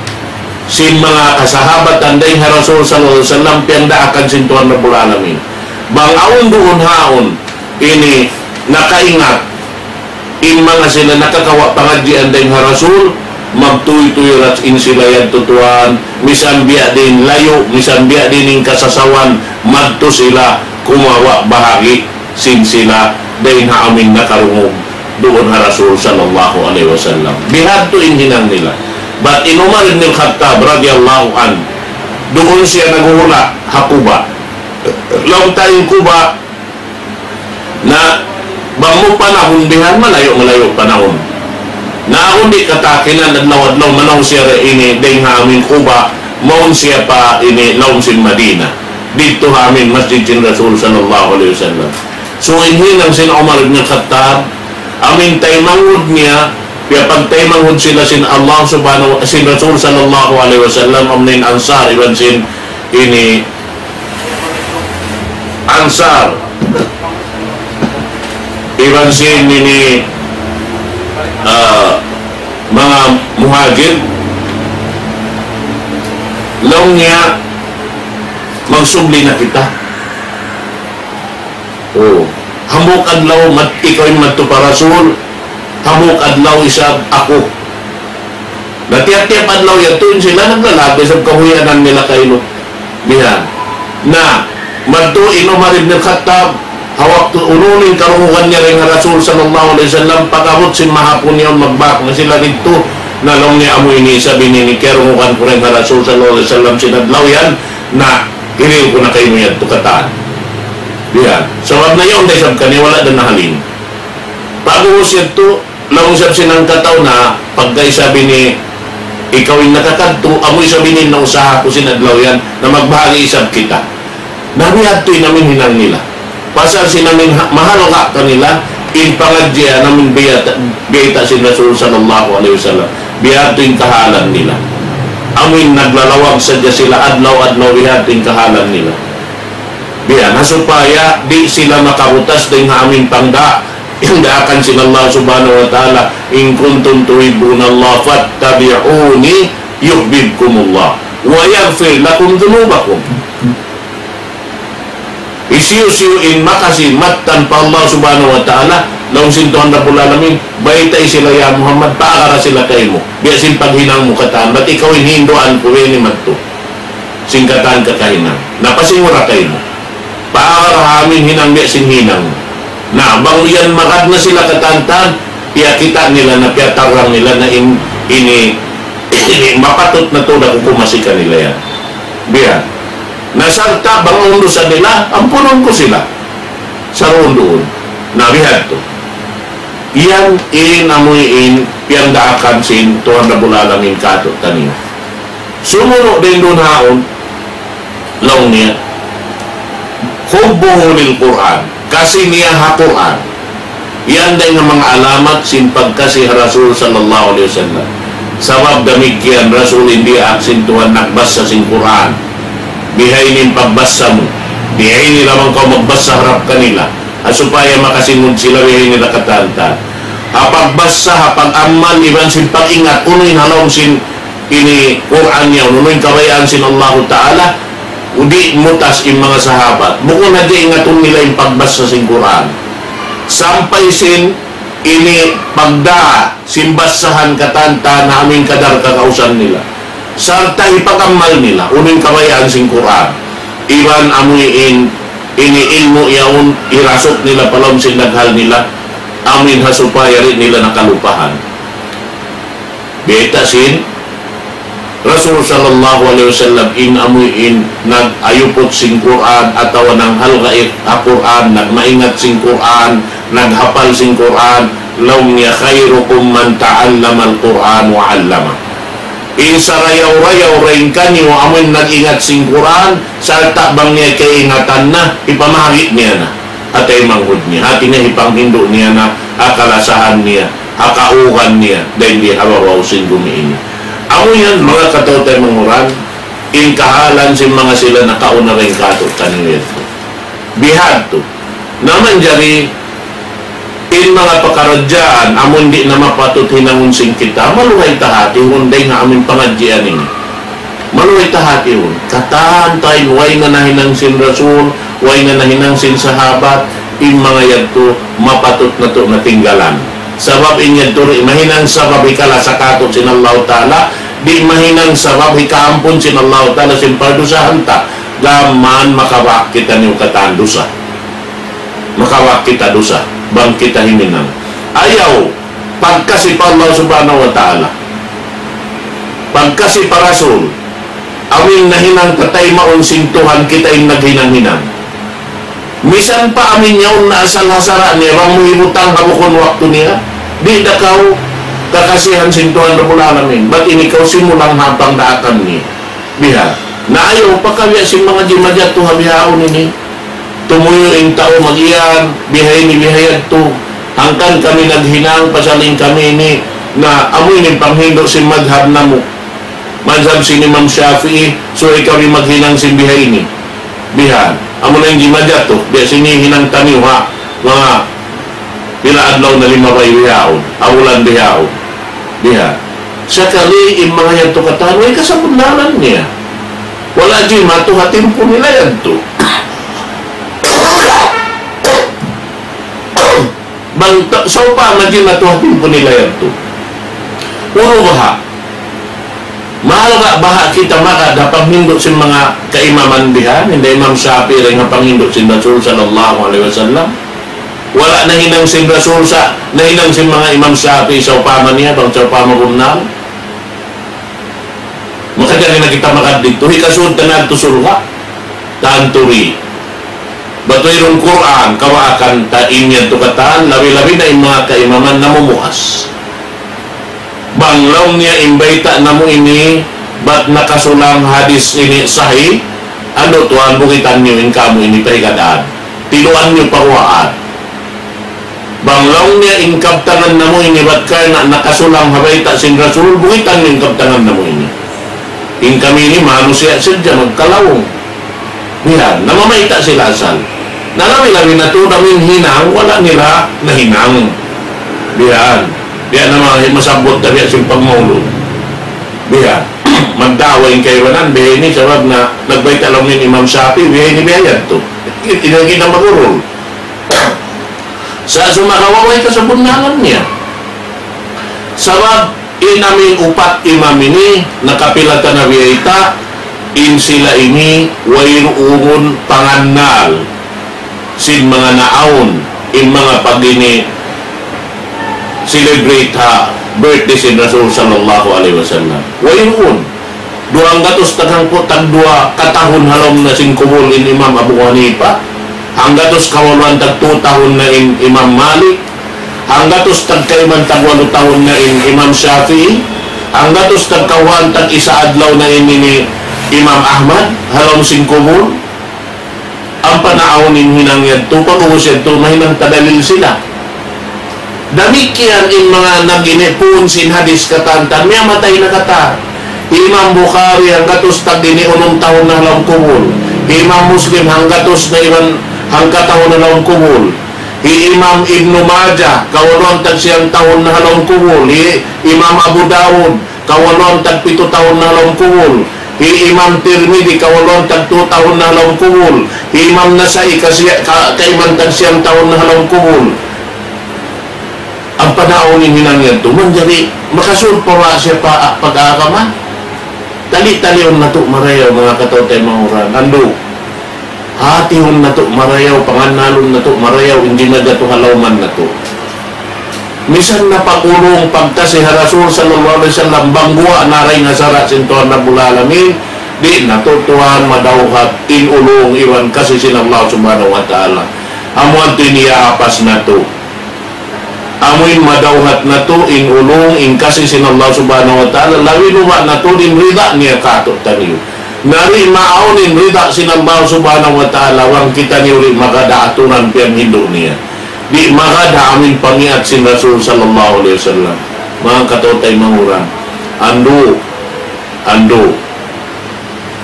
Sin manga kasahabatan dayn ha Rasul sallallahu alayhi wasallam, piyangdaakan sin Tuhan Rabbul Alamin. Bang awn duun haun, ini nakaingat, in manga sila nakakawa' pangadjian dayn ha Rasul, magtuytuy ra in sila yadtu tuwan, misan biya' diin layu', misan biya' diin in kasasawan, madtu sila, kumawa' bahagi' sin sila, dayn ha amu in nakarungug duun ha Rasul sallallahu alayhi wasallam. Bihadtu in hinang nila. Bat in Umar ibn al-Khattab radiyallahu anhu, duun siya naghuhula' ha Quba. Laung ta in Quba, na bang mu panahun bihan, malayu'-malayu' panahun. Na awn di' katakinan adlaw-adlaw manaw siya ra ini dayn ha amu in Quba, mawn siya pa ini lawm sin Madina. Didtu ha amu in masjid sin Rasul sallallahu alayhi wasallam. So, in hinang sin Umar ibn Khattab, amu in taymanghud niya, piyapagtaymanghud sila sin Allah subhanahu, sin Rasul sallallahu alayhi wasallam, amu in Ansar, iban sin ini Ansar, iban sin ini, ah, manga Muhajir, laung niya, magsubli na kita. Oh, hambuuk adlaw mat-, ikaw in madtu pa Rasul, hambuuk adlaw isab aku. Na tiyap-tiyap adlaw yadtu in sila naglalagi isab kahuyanan nila kaylu. Bihan. Na, madtu in Umar ibn al-Khattab, ha waktu unu-unu in karungugan niya dayn ha Rasul sallallahu alayhi wasallam, pag-abut sin mahapun yaun magbak na sila didtu, na laung niya amu ini isab ini in karungugan ku dayn ha Rasul sallallahu alayhi wasallam sin adlaw yan, na hirihil ku na kaymu yadtu katan. Bihan. Sabab na yaun da isab kaniya wala' da nahalin. Pag'ubus yadtu, laung isab sin hangkatau na, pagka isab ini, ikaw in nakakadtu, amu isab ini in nausaha ku sin adlaw yan, na magbahagi' isab kita. Na bihadtu in amin hinang nila. Pasal sin amin ha-, mahalga' kanila, in pangadjian amin biyayta', biyayta' sin Rasul sallallahu alayhi wasallam. Bihadtu in kahalan nila. Amin naglalawag sadja sila adlaw-adlaw, bihadtu in kahalan nila. Bihan, ha supaya di' sila makabutas dayn ha amin pangda-, in daakan sin Allah subhanahu wa ta'ala, إن كنتم تحبون الله فاتبعوني يحببكم الله ويغفر لكم ذنوبكم. Hisiyu-siyu in makasi mattan pa Allah subhanahu wa ta'ala, laung sin Tuhan Rabbul Alamin, baytai sila ya Muhammad, paagara sila kaymu. Biya' sin paghinang mu katan, bat ikaw in hinduan ku ini madtu. Sin katan kakahinang. Na pasingura kaymu. Paagara ha amin hinang biya' sin hinang. Na, bang yan magad na sila katantan, piyakita' nila na piyatarrang nila na in, ini, ini, mapatut na tuud aku kumasi kanila yan. Biya'. Na sarta' bang awn dusa nila, ampunun ku sila. Saruun-duun. Na bihadtu. Yan in amuin in piyandaakan sin Tuhan Rabbul Alamin kātu'niyu. Sumunu' dayn duun haun, laung niya, حبه للقرآن, kasi niya ha Qur'an. Yan dayn ha manga alamat sin pagkasi ha Rasul sallallahu alayhi wasallam. Sabab damikkiyan Rasul in diyaak sin Tuhan nagbassa sin Qur'an. Bihaini in pagbassa mu. Bihaini lamang kaw magbassa harap kanila. Ha supaya makasingud sila bihaini da katantan. Ha pagbassa, ha pag-amal, iban sin pag-ingat, unu in ha lawm sin ini Qur'an niya, unu in kabayaan sin Allahu Ta'ala, di' mutas in manga sahabat. Bukun hadja ingatun nila in pagbassa sin Qur'an. Sampay sin ini pagdā sin bassahan katantan ha amuin kadar kakausan nila. Sarta' hipag-amal nila, unu in kabayaan sin Qur'an. Iban amuin ini ilmu' yaun hirasuk nila pa lawm sin daghal nila, amuin ha supaya di' nila nakalupahan. Biyayta' sin Rasul sallallahu alayhi wasallam in amuin nag-ayuput sin Qur'an atawa nanghalga' ha Qur'an, nagmaingat sin Qur'an, naghapal sin Qur'an, laung niya, خيركم من تعلم القرآن وعلمه. In sarayaw-rayaw dayn kaniyu amuin nag-ingat sin Qur'an, sarta' bang niya kaingatan na, hipamahagi' niya na. Ha taymanghud niya, hāti niya hipanghindu' niya na, ha kalasahan niya, ha kaugan niya, dayn di ha babaw sin gumi ini. Amu yan, manga kataw-taymanghuran, in kahalan sin manga sila nakauna dayn kātu'niyu yadtu. Bihadtu. Na manjari, in manga pakaradjaan, amun di' na mapatut hinangun sin kita, maluhay ta hātihun dayn ha amun pangadjian ini. Maluhay ta hātihun. Katan ta in way na nahinang sin Rasul, way na nahinang sin sahabat, in manga yadtu mapatut natu' na tinggalan. Sabab in yadtu di' mahinang sabab hikalasa kātu' sin Allahu Ta'ala, di' mahinang sabab hikaampun sin Allahu Ta'ala sin pardusahan ta, gām mayan makabak kitaniyu katan dusa. Makabak kita dusa, bang kita himinang. Ayaw, pagkasi pa Allah Subhanahu wa Ta'ala. Pagkasi pa Rasul. Amin nahinang ta taymaun sin Tuhan kita in naghinang-hinang. Misan pa amin yaun na asal ha sara' niya, bang mu hibutang ha bukun waktu niya, di' da kaw kakasihan sin Tuhan Rabbul Alamin. Bat ini kaw simulang ha pangdaakan niya. Biha. Na ayaw, pakabiya' sin manga jimajatu ha bihaun ini. Tumuyu' in tau mag-iyan, biha ini, biha yadtu. Hangkan kami naghinang, pasal in kami ini, na amu ini panghindu' sin madhab namu'. Madhab sin Imam Shafi'i, subay kami maghinang sin biha ini. Biha. Amu na in jimajatu, biya' sin hinang taniyu ha, manga pila adlaw na limabay bihaun, ha bulan bihaun. Biha. Sakali in manga yadtu katan, way kasabunnalan niya. Wala' jimatu ha timpu nila yadtu. Bang ta-, sawpama jimatu ha timpu nila yadtu. Unu baha'? Mahal ka baha' kita maka da paghindu' sin manga kaimaman bihan, hinda Imam Shafi'i dayn ha panghindu' sin Rasul sallallahu alayhi wasallam. Wala' nahinang sin Rasul sa, nahinang sin manga Imam Shafi'i sawpama niya, bang sawpama bunnal. Makajari na kita makadtu, hikasud ta na tu surga'. Tantu di'. Bat wayruun Qur'an, kawaakan ta in yadtu katan, labi-labi na in manga kaimaman namumuas. Bang laung niya in bayta' namu' ini, bat nakasulang hadis ini sahih, andu' tuwan bukitan niyu in kamu ini pa hikadaan. Tiluan niyu pa kuwaan. Bang laung niya in kabtangan namu' ini bat karna' nakasulang ha bayta' sin Rasul, bukitan niyu in kabtangan namu' ini. In kami ini manusiya' sadja magkalaung. Bihan, namamayta' sila asal. Na labi-labi na tuud amu in hinang, wala' nila nahinang. Bihan, bihan na ma-, masabbut ta bihan sin pagmaulud. Bihan, magdawa in kaibanan, bihan ini sabab na nagbayta' laung in Imam Shafi'i, bihan ini bihan yadtu. Ini kita magurul. Sa' sumagawa' way kasabunnalan niya. Sabab in amu in upat imam ini nakapila ta na biyayta', in sila ini wayruun pangannal sin manga naawn, in manga pag-ini celebrate ha birthday sin Rasul sallallahu alayhi wasallam. Wayruun. Duwanggatus tag hangpu' tag duwa katahun ha lawm na sin kubul in Imam Abu Hanifa, hanggatus kawaluan tag tu tahun na in Imam Malik, hanggatus tag kaiman tag walu tahun na in Imam Shafi'i, hanggatus tag kawaluan tag isa adlaw na in ini Imam Ahmad ha lawm sin kubul. Ampa naawn in hinang yadtu, pag'ubus yadtu, mahinang ta dalil sila. Damikkiyan in manga nag-ini puun sin hadis katan, tan miyatay na katan. Hi Imam Bukhari, hanggatus tag ini unum tahun na ha lawm kubul. Hi Imam Muslim, hanggatus na iban hangka tahun na ha lawm kubul. Hi Imam Ibnu Majah, kawaluan tag siyam tahun na ha lawm kubul. Hi Imam Abu Dawud, kawaluan tag pitu tahun na ha lawm kubul. Hi Imam Tirmidhi, kawaluan tag tu tahun na ha lawm kubul. Hi Imam Nasa'i, kasi-, ka-, kaiman tag siyam tahun na ha lawm kubul. Ampa naawn in hinang yadtu, manjari makasud pa ba siya pa pag-agama? Tali-talihun natu' marayaw, manga kataw-taymanghuran. Andu'. Hatihun natu' marayaw, pangannalun natu' marayaw, in di' na gatu' ha lawman natu'. Misan na pag-ulung, pagkasi ha Rasul sallallahu alayhi wasallam, bang guwa' na dayn ha sara' sin Tuhan Rabbul Alamin, di' natu' tuwan madawhat in ulung iban kasi sin Allah Subhanahu wa Ta'ala. Amu yadtu in iyaapas natu'. Amu in madawhat natu' in ulung, in kasi sin Allah Subhanahu wa Ta'ala, labi luba' natu' in rida niya kātu'niyu. Na di' maawn in rida sin Allah Subhanahu wa Ta'ala, bang kitaniyu di' magad ha aturan piyanghindu' niya. Di' magad ha amu in pamiat sin Rasul sallallahu alayhi wasallam. Manga kataw-taymanghuran. Andu', andu'.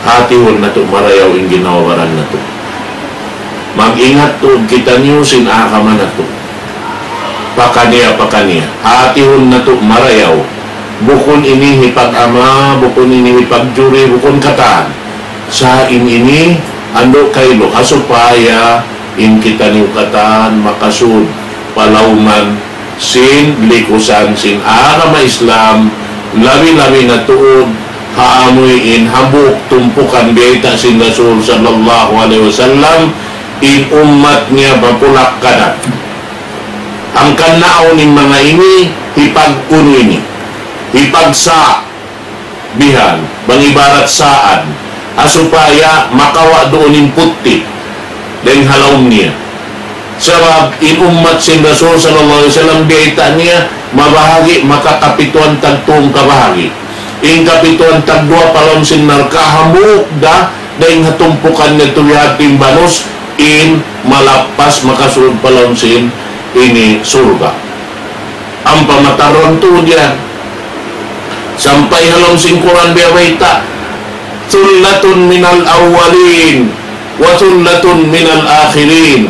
Hatihun natu' marayaw in ginhawa-baran natu'. Mag-ingat tuud kitaniyu sin agama natu'. Pakaniya-pakaniya. Hatihun natu' marayaw. Bukun ini hipag-ama, bukun ini hipagjuri, bukun katan. Sa' in ini, andu' kailu, ha supaya in kitaniyu katan makasud pa lawman sin likusan sin agama Islam, labi-labi na tuud ha amuin hambuuk tumpukan biyayta' sin Rasul sallallahu alayhi wasallam, in ummat niya bapulak-kadap. Hangkan naawn in manga ini, hipag-unu ini, hipagsa' bihan, bang ibarat saan, ha supaya makawa' duun in puti' dayn ha lawm niya. Sabab in ummat sin Rasul sallallahu alayhi wasallam biyayta' niya mabahagi' makakapituan tagtung kabahagi'. In kapituan tagduwa pa lawm sin narka' hambuuk da dayn ha tumpukan niya tuwi ha timbanus in malappas makasud pa lawm sin ini surga'. Ampa matarang tuud yan. Sampay ha lawm sin Qur'an biya' bayta', ثلة من الأولين وثلة من الآخرين.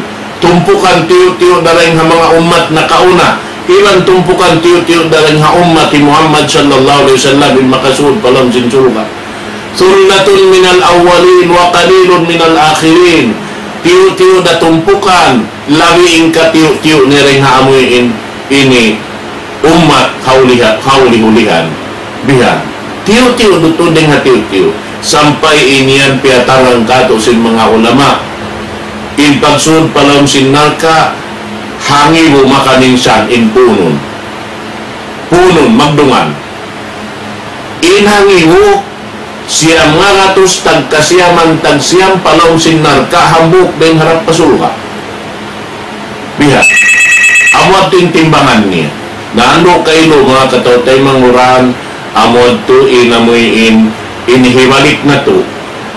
Tumpukan tiyu'-tiyu' dayn ha manga ummat nakauna, iban tumpukan tiyu'-tiyu' dayn ha ummat hi Muhammad sallallahu alayhi wasallam in makasud pa lawm sin surga'. ثلة من الأولين وقليل من الآخرين. Tiyu'-tiyu' da tumpukan, labi in katiyu'-tiyu' niya dayn ha amuin ini ummat ha uliha-, ha uli-ulihan. Biha. Tiyu'-tiyu' dutu dayn ha tiyu'-tiyu'. Sampay in yan piyatarang katu' sin manga ulama. In pagsud pa lawm sin narka', hangibu makaminsan in punun. Punun, magdungan. In hangibu, siyam ngaratus tagkasiyaman tagsiyam pa lawm sin narka' hambuuk dayn harap pa surga'. Biha'. Amu yadtu in timbangan niya. Na andu' kailu manga kataw-taymanghuran, amu yadtu in amuin, in hibalik natu'.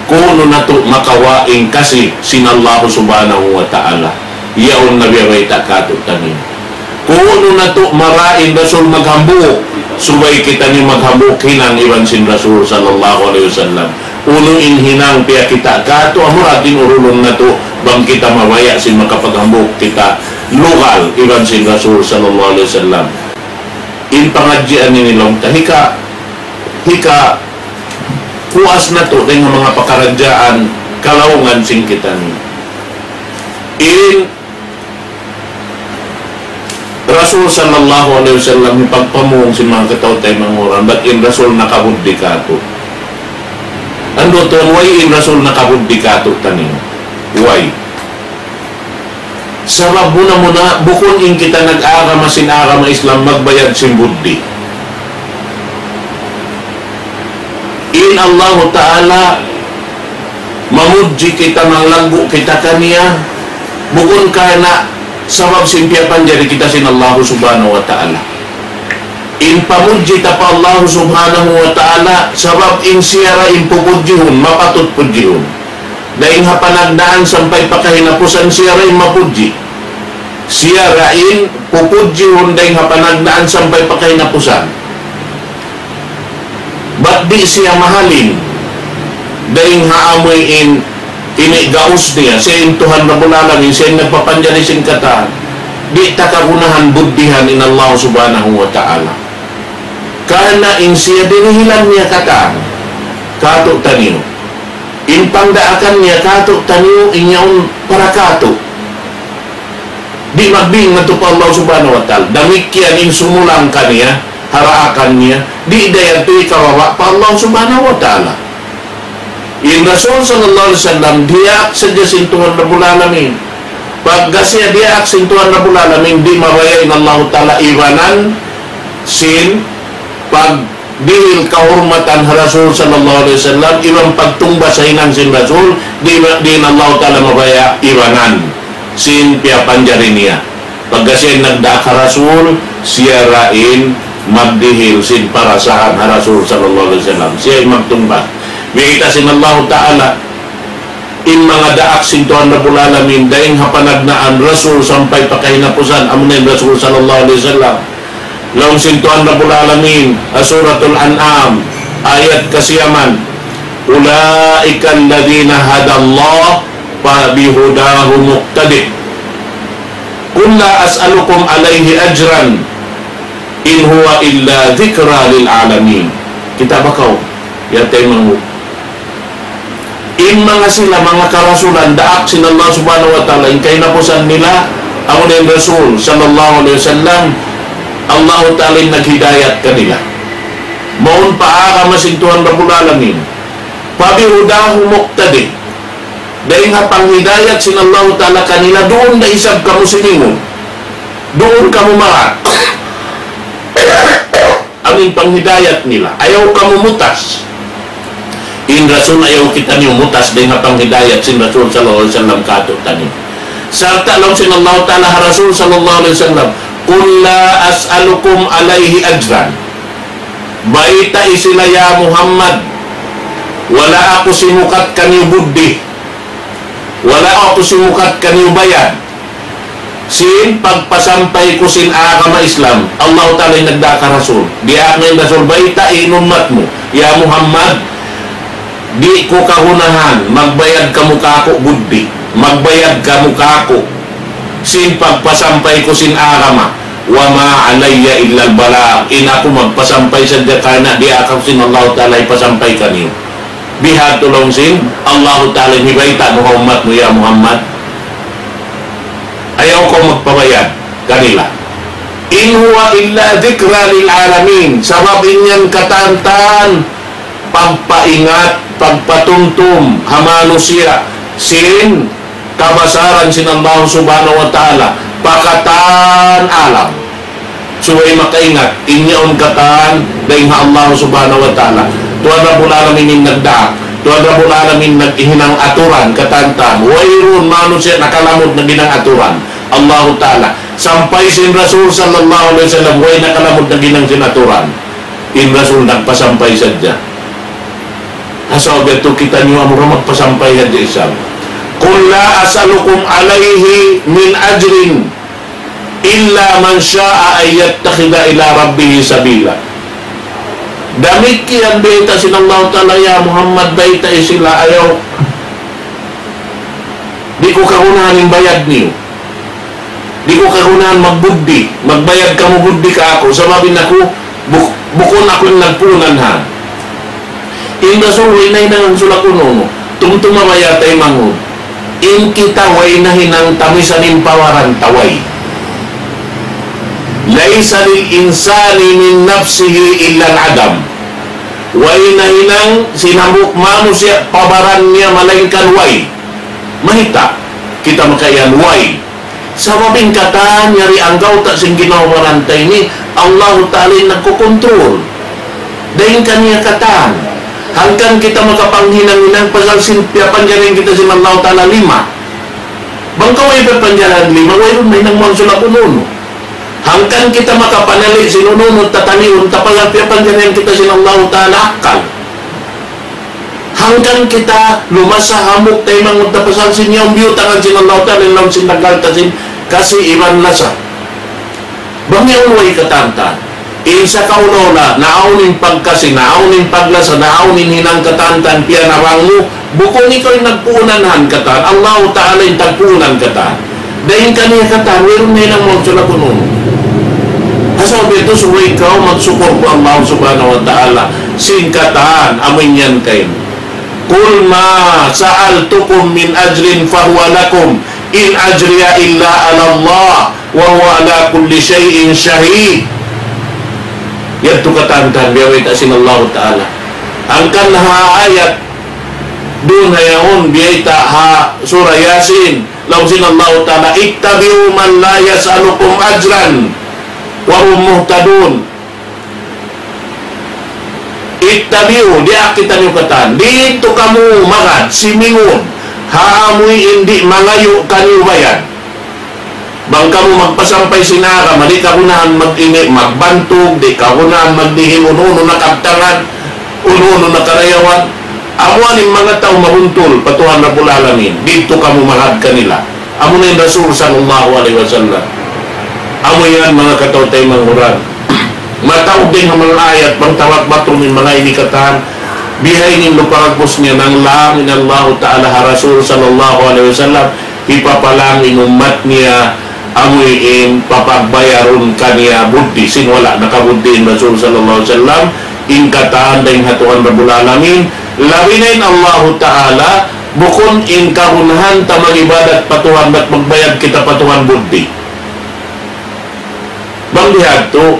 Kunu' natu' makawa' in kasi sin Allahu Subhanahu wa Ta'ala. Yaun na biya' bayta' katu'taniyu. Kunu' natu' mara in Rasul maghambuuk, subay kitaniyu maghambuuk hinang iban sin Rasul sallallahu alayhi wasallam. Unu in hinang piyakita' katu', amura in urulun natu', bang kita mabaya' sin makapaghambuuk kita lugal iban sin Rasul sallallahu alayhi wasallam. In pangadjian ini laung ta, hika, hika, puas natu' dayn ha manga pakaradjaan kalaungan sin kitaniyu. In Rasul sallallahu alayhi wasallam hipagpamung sin manga kataw-taymanghuran, bat in Rasul nakabuddi katu'. Andu' tuwan, way in Rasul nakabuddi katu'taniyu? Way. Sabab muna-muna, bukun in kita nag-agama sin agama Islam magbayad sin buddi. In Allahu Ta'ala mamudji kita, manglaggu' kita kaniya, bukun karna' sabab sin piyapanjari kita sin Allahu Subhanahu wa Ta'ala. In pamudji ta pa Allahu Subhanahu wa Ta'ala, sabab in siya ra in pupudjihun, mapatut pudjihun. Dayn ha panagnaan sampay pa kahinapusan siya ra in mapudji. Siya ra in pupudjihun dayn ha panagnaan sampay pa kahinapusan. Bat di' siya mahalin dayn ha amuin ini gaus niya, siya in Tuhan Rabbul Alamin, siya in nagpapanjari sin katan. Di' ta kagunahan buddihan in Allah Subhanahu wa Ta'ala. Karna' in siya dirihilan niya katan katu'taniyu. In pangdaakan niya katu'taniyu in yaun para katu'. Di' magbing natu' pa Allah Subhanahu wa Ta'ala. Damikkiyan in sumulang kaniya, ha daakan niya, di' da yadtu hikababa' pa Allah Subhanahu wa Ta'ala. In Rasul sallallahu alayhi wasallam, diyaak sadja sin Tuhan Rabbul Alamin. Pagga siya diyaak sin Tuhan Rabbul Alamin, di' mabaya' in Allahu Ta'ala ibanan sin pag dihil kahurmatan ha Rasul sallallahu alayhi wasallam, iban pagtungbas ha hinang sin Rasul, di', di' in Allahu Ta'ala mabaya' ibanan sin piyapanjari niya. Pagka siya in nagdaak ha Rasul, siya ra in magdihil sin parasahan ha Rasul sallallahu alayhi wasallam. Siya in magtungbas. Biyayta' sin Allahu Ta'ala, in manga daak sin Tuhan Rabbul Alamin, dayn ha panagnaan Rasul sampay pa kahinapusan, amuna in Rasul sallallahu alayhi wasallam. Laung sin Tuhan Rabbul Alamin, ha Suratul An'am, ayat kasiyaman, أولئك الذين هدى الله فبهداه مقتده قل لا أسألكم عليه أجرا إن هو إلا ذكرى للعالمين. Kita' ba kaw, ya taymanghud. In manga sila, manga karasulan, daak sin Allah Subhanahu wa Ta'ala, in kahinapusan nila, amuna in Rasul sallallahu alayhi wasallam, Allah Ta'ala in naghidayat kanila. Mawn pa agama sin Tuhan Rabbul Alamin. فبهداه مقتده. Dayn ha panghidayat sin Allah Ta'ala kanila, duun da isab kamu silingun. Duun kamu mara. Amu in panghidayat nila. Ayaw kamu mutas. In Rasul, ayaw kitaniyu mutas dayn ha panghidayat sin Rasul sallallahu alayhi wasallam katu'taniyu. Sarta' laung sin Allah Ta'ala ha Rasul sallallahu alayhi wasallam, قل لا أسألكم عليه أجرا. Baytai sila, ya Muhammad, wala' aku simukat kaniyu buddi. Wala' aku simukat kaniyu bayad sin pagpasampay ku sin agama Islam. Allah Ta'ala in nagdaak ha Rasul. Diyaak niya in Rasul, baytai in ummat mu, ya Muhammad, di' ku kagunahan magbayad kamu kāku' buddi, magbayad kamu kāku' sin pagpasampay ku sin agama. وما علي إلا البلاغ. In aku magpasampay sadja karna' diyaak aku sin Allah Ta'ala hipasampay kaniyu. Bihadtu laung sin Allah Ta'ala, hibayta' mu ha ummat mu, ya Muhammad. Ayaw kaw magpabayad kanila. إن هو إلا ذكرى للعالمين. Sabab in yan katan-katan pagpaingat, pagpatumtum ha manusiya' sin kabasaran sin Allah Subhanahu wa Ta'ala pa katan alam. Subay makaingat, in yaun katan dayn ha Allah Subhanahu wa Ta'ala. Tuhan Rabbul Alamin in nagdaak. Tuhan Rabbul Alamin naghinang aturan katan-katan. Wayruun manusiya' nakalamud naghinang aturan. Allahu Ta'ala. Sampay sin Rasul sallallahu alayhi wasallam, way nakalamud naghinang sin aturan. In Rasul nagpasampay sadja. Asa bitu kitaniyu amura magpasampay sadja isab. قل لا أسألكم عليه من أجر إلا من شاء أن يتخذ إلى ربه سبيلا. Damikkiyan bayta' sin Allah Ta'ala, ya Muhammad, baytai sila, ayaw, di' ku kagunahan in bayad niyu. Di' ku kagunahan magbuddi, magbayad kamu buddi kāku', sabab in aku, buk-, bukun aku in nagpuunan ha. In Rasul way nahinang sulak unu-unu. Tumtuma baya' taymanghud. In kita way nahinang ta misan in pawaran ta way. ليس للإنسان من نفسه إلا العدم. Way nahinang sin hambuuk manusiya' pa baran niya malaingkan way. Mayta' kita makaiyan way? Sabab in katan yari anggawta' sin ginhawa-baran ta ini, Allahu Ta'ala in nagkukontrol. Dayn kaniya katan. Hangkan kita makapanghinang-hinang pasal sin piyapanjari kita sin Allahu Ta'ala lima. Bang kaw way piyapanjari lima, wayruun mahinang mawn sulak unu-unu. Hangkan kita makapanali' sin unu-unu tataniun ta pasal piyapanjari kita sin Allahu Ta'ala akkal. Hangkan kita lumasa hambuuk taymanghud ta pasal sin yaun biyutangan sin Allahu Ta'ala in laung sin dagal ta sin kasi iban lasa. Bang yaun way katan-katan. In sakaula-ula, naawn in pagkasi, naawn in paglasa, naawn in hinang katan-katan, piyanabang mu, bukun ikaw in nagpuunan ha katan, Allahu Ta'ala in tagpuunan katan. Dayn kaniya katan, wayruun nahinang mawn sulak unu-unu. Asa bitu subay kaw magsukul pa Allah Subhanahu wa Ta'ala. Sin katan, amu in yan kaymu. قل ما سألتكم من أجر فهو لكم إن أجري إلا على الله وهو على كل شيء شهيد. Yadtu katan-katan, biya' bayta' sin Allahu Ta'ala. Hangkan ha ayat, duun ha yaun, biya' bayta' ha Surah Yasin, laung sin Allahu Ta'ala, اتبعوا من لا يسألكم أجرا وهم مهتدون. اتبعوا, diyaak kitaniyu katan. Didtu kamu magad, simingud. Ha amuin di' mangayu' kaniyu bayad. Bang kamu magpasampay sin agama, di' kagunahan mag-ini, magbantug, di' kagunahan magdihil, unu-unu na kabtangan, unu-unu na karayawan. Amu in manga tau mabuntul pa Tuhan Rabbul Alamin. Didtu kamu magad kanila. Amu na in Rasul sallallahu alayhi wasallam. Amu yan manga kataw-taymanghuran. Mataud dayn ha manga ayat, bang tawag batrun in manga ini katan, bihaini in lupa gagpus niya, nanglang in Allahu Ta'ala ha Rasul sallallahu alayhi wasallam, hipapalang in ummat niya, amuin papagbayarun kaniya buddi, sin wala' nakabuddi in Rasul sallallahu alayhi wasallam, in katan dayn ha Tuhan Rabbul Alamin, labi na in Allahu Ta'ala, bukun in kagunahan ta mag-ibadat pa Tuhan, bat magbayad kita pa Tuhan buddi. Bang bihadtu,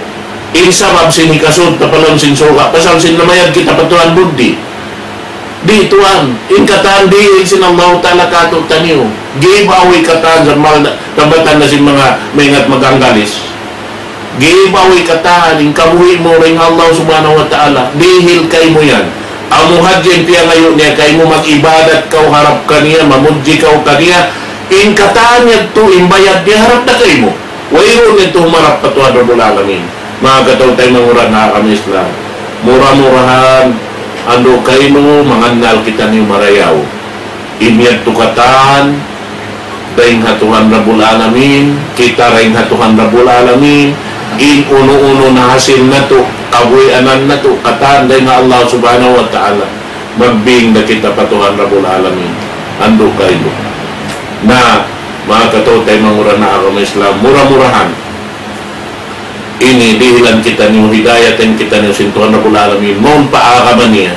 in sabab sin hikasud ta pa lawm sin surga', pasal sin namayad kita pa Tuhan buddi. Di' tuwan, in katan dihil sin Allahu Ta'ala kātu'niyu. Give away katan, sa' mal, tambatan na sin manga maingat mag-Anggalis. Give away katan, in kabuhi' mu dayn ha Allah Subhanahu wa Ta'ala. Dihil kaymu yan. Amu hadja in piyangayu' niya kaymu, mag-ibadat kaw harap kaniya, mamudji kaw kaniya. In katan yadtu, in bayad niya harap na kaymu. Wayruun yadtu humarap pa Tuhan Rabbul Alamin. Manga kataw-taymanghuran ha agama Islam. Mura-murahan, andu' kaymu, mangannal kitaniyu marayaw. In yadtu katan, dayn ha Tuhan Rabbul Alamin, kita dayn ha Tuhan Rabbul Alamin, in unu-unu na hasil natu', kabuhianan natu', katan dayn ha Allah Subhanahu wa Ta'ala. Magbing da kita pa Tuhan Rabbul Alamin. Andu' kaymu. Na, manga kataw-taymanghuran ha agama Islam, mura-murahan. Ini dihilan kitaniyu, hidayatan kitaniyu sin Tuhan Rabbul Alamin. Mawn pa agama niya.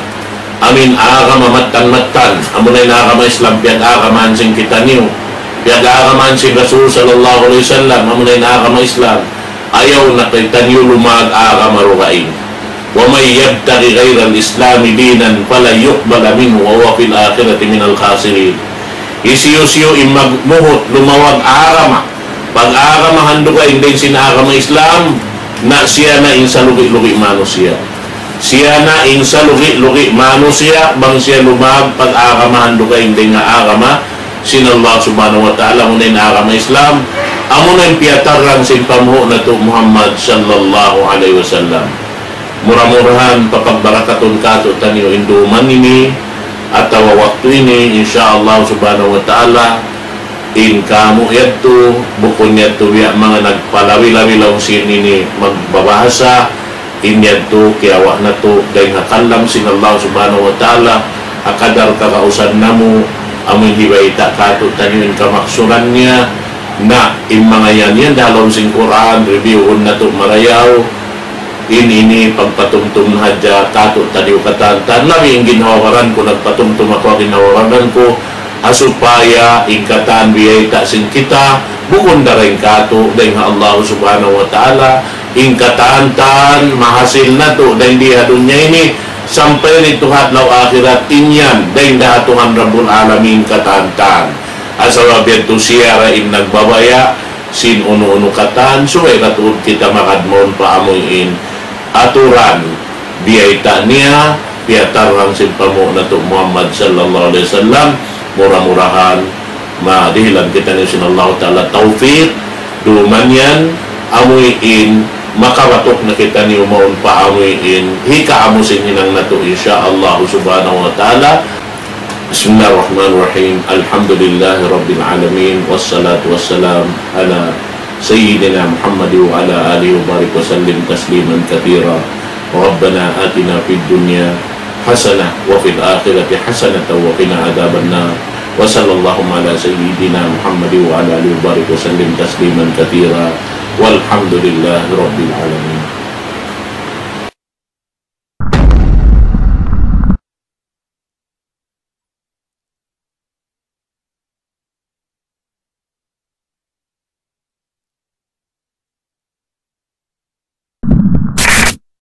Amu in agama mattan-mattan. Amuna in agama Islam, piyag-agamaan sin kitaniyu. Piyag-aagaman sin Rasul sallallahu alayhi wasallam, amuna in agama Islam. Ayaw na kitaniyu lumag-agama dugaing. ومن يبتغ غير الإسلام دينا فلن يقبل منه وهو في الآخرة من الخاسرين. Hisiyu-siyu in magmuhut lumawag agama, pag-agamahan dugaing dayn sin agama Islam, na siya na in salugi-lugi manusiya'. Siya na in salugi-lugi manusiya', bang siya lumag pag-agamahan dugaing dayn ha agama sin Allah Subhanahu wa Ta'ala, amuna in agama Islam, amuna in piyatarrang sin panghu' natu' Muhammad sallallahu alayhi wasallam. Mura-murahan papagbarakatun kātu'niyu in dum ini, atawa waktu ini, insya Allah Subhanahu wa Ta'ala, in kamu yadtu, bukun yadtu biya' manga nagpalawi-lawi laung sin ini magbabahasa, in yadtu kiyawa' natu' dayn ha kalam sin Allah Subhanahu wa Ta'ala, ha kadar kagausan namu', amu in hibayta' kātu'niyu in kamaksuran niya, na in manga yan, yan ha lawm sin Qur'an, review-hun natu' marayaw, in ini pagpatumtum hadja kātu'niyu katantan, labi in ginhawa-baran ku, nagpatumtum aku ha ginhawa-baran ku, ha supaya in katan biyayta' sin kita, bukun dayn kātu', dayn ha Allah Subhanahu wa Ta'ala, in katantan, mahasil natu', dayn di ha dunya ini, sampay didtu ha adlaw akhirat, in yan, dayn da ha Tuhan Rabbul Alamin katantan. Sabab yadtu siya ra in nagbabaya', sin unu-unu katan, subay katuud kita magad mawn pa amuin aturan, biyayta' niya, piyatarrang sin panghu' natu' Muhammad sallallahu alayhi wasallam, mura-murahan, madihilan kitaniyu sin Allah Ta'ala tawfiq, dum yan, amuin, makabatuk na kitaniyu mawn pa amuin, hikaamu sin hinang natu', insya Allah Subhanahu wa Ta'ala. بسم الله الرحمن الرحيم. الحمد لله رب العالمين، والصلاة والسلام على سيدنا محمد وعلى آله وبارك وسلم تسليما كثيرا. ربنا آتنا في الدنيا حسنة وفي الآخرة حسنة وقنا عذاب النار. وصلى اللهم على سيدنا محمد وعلى آله وبارك وسلم تسليما كثيرا. والحمد لله رب العالمين.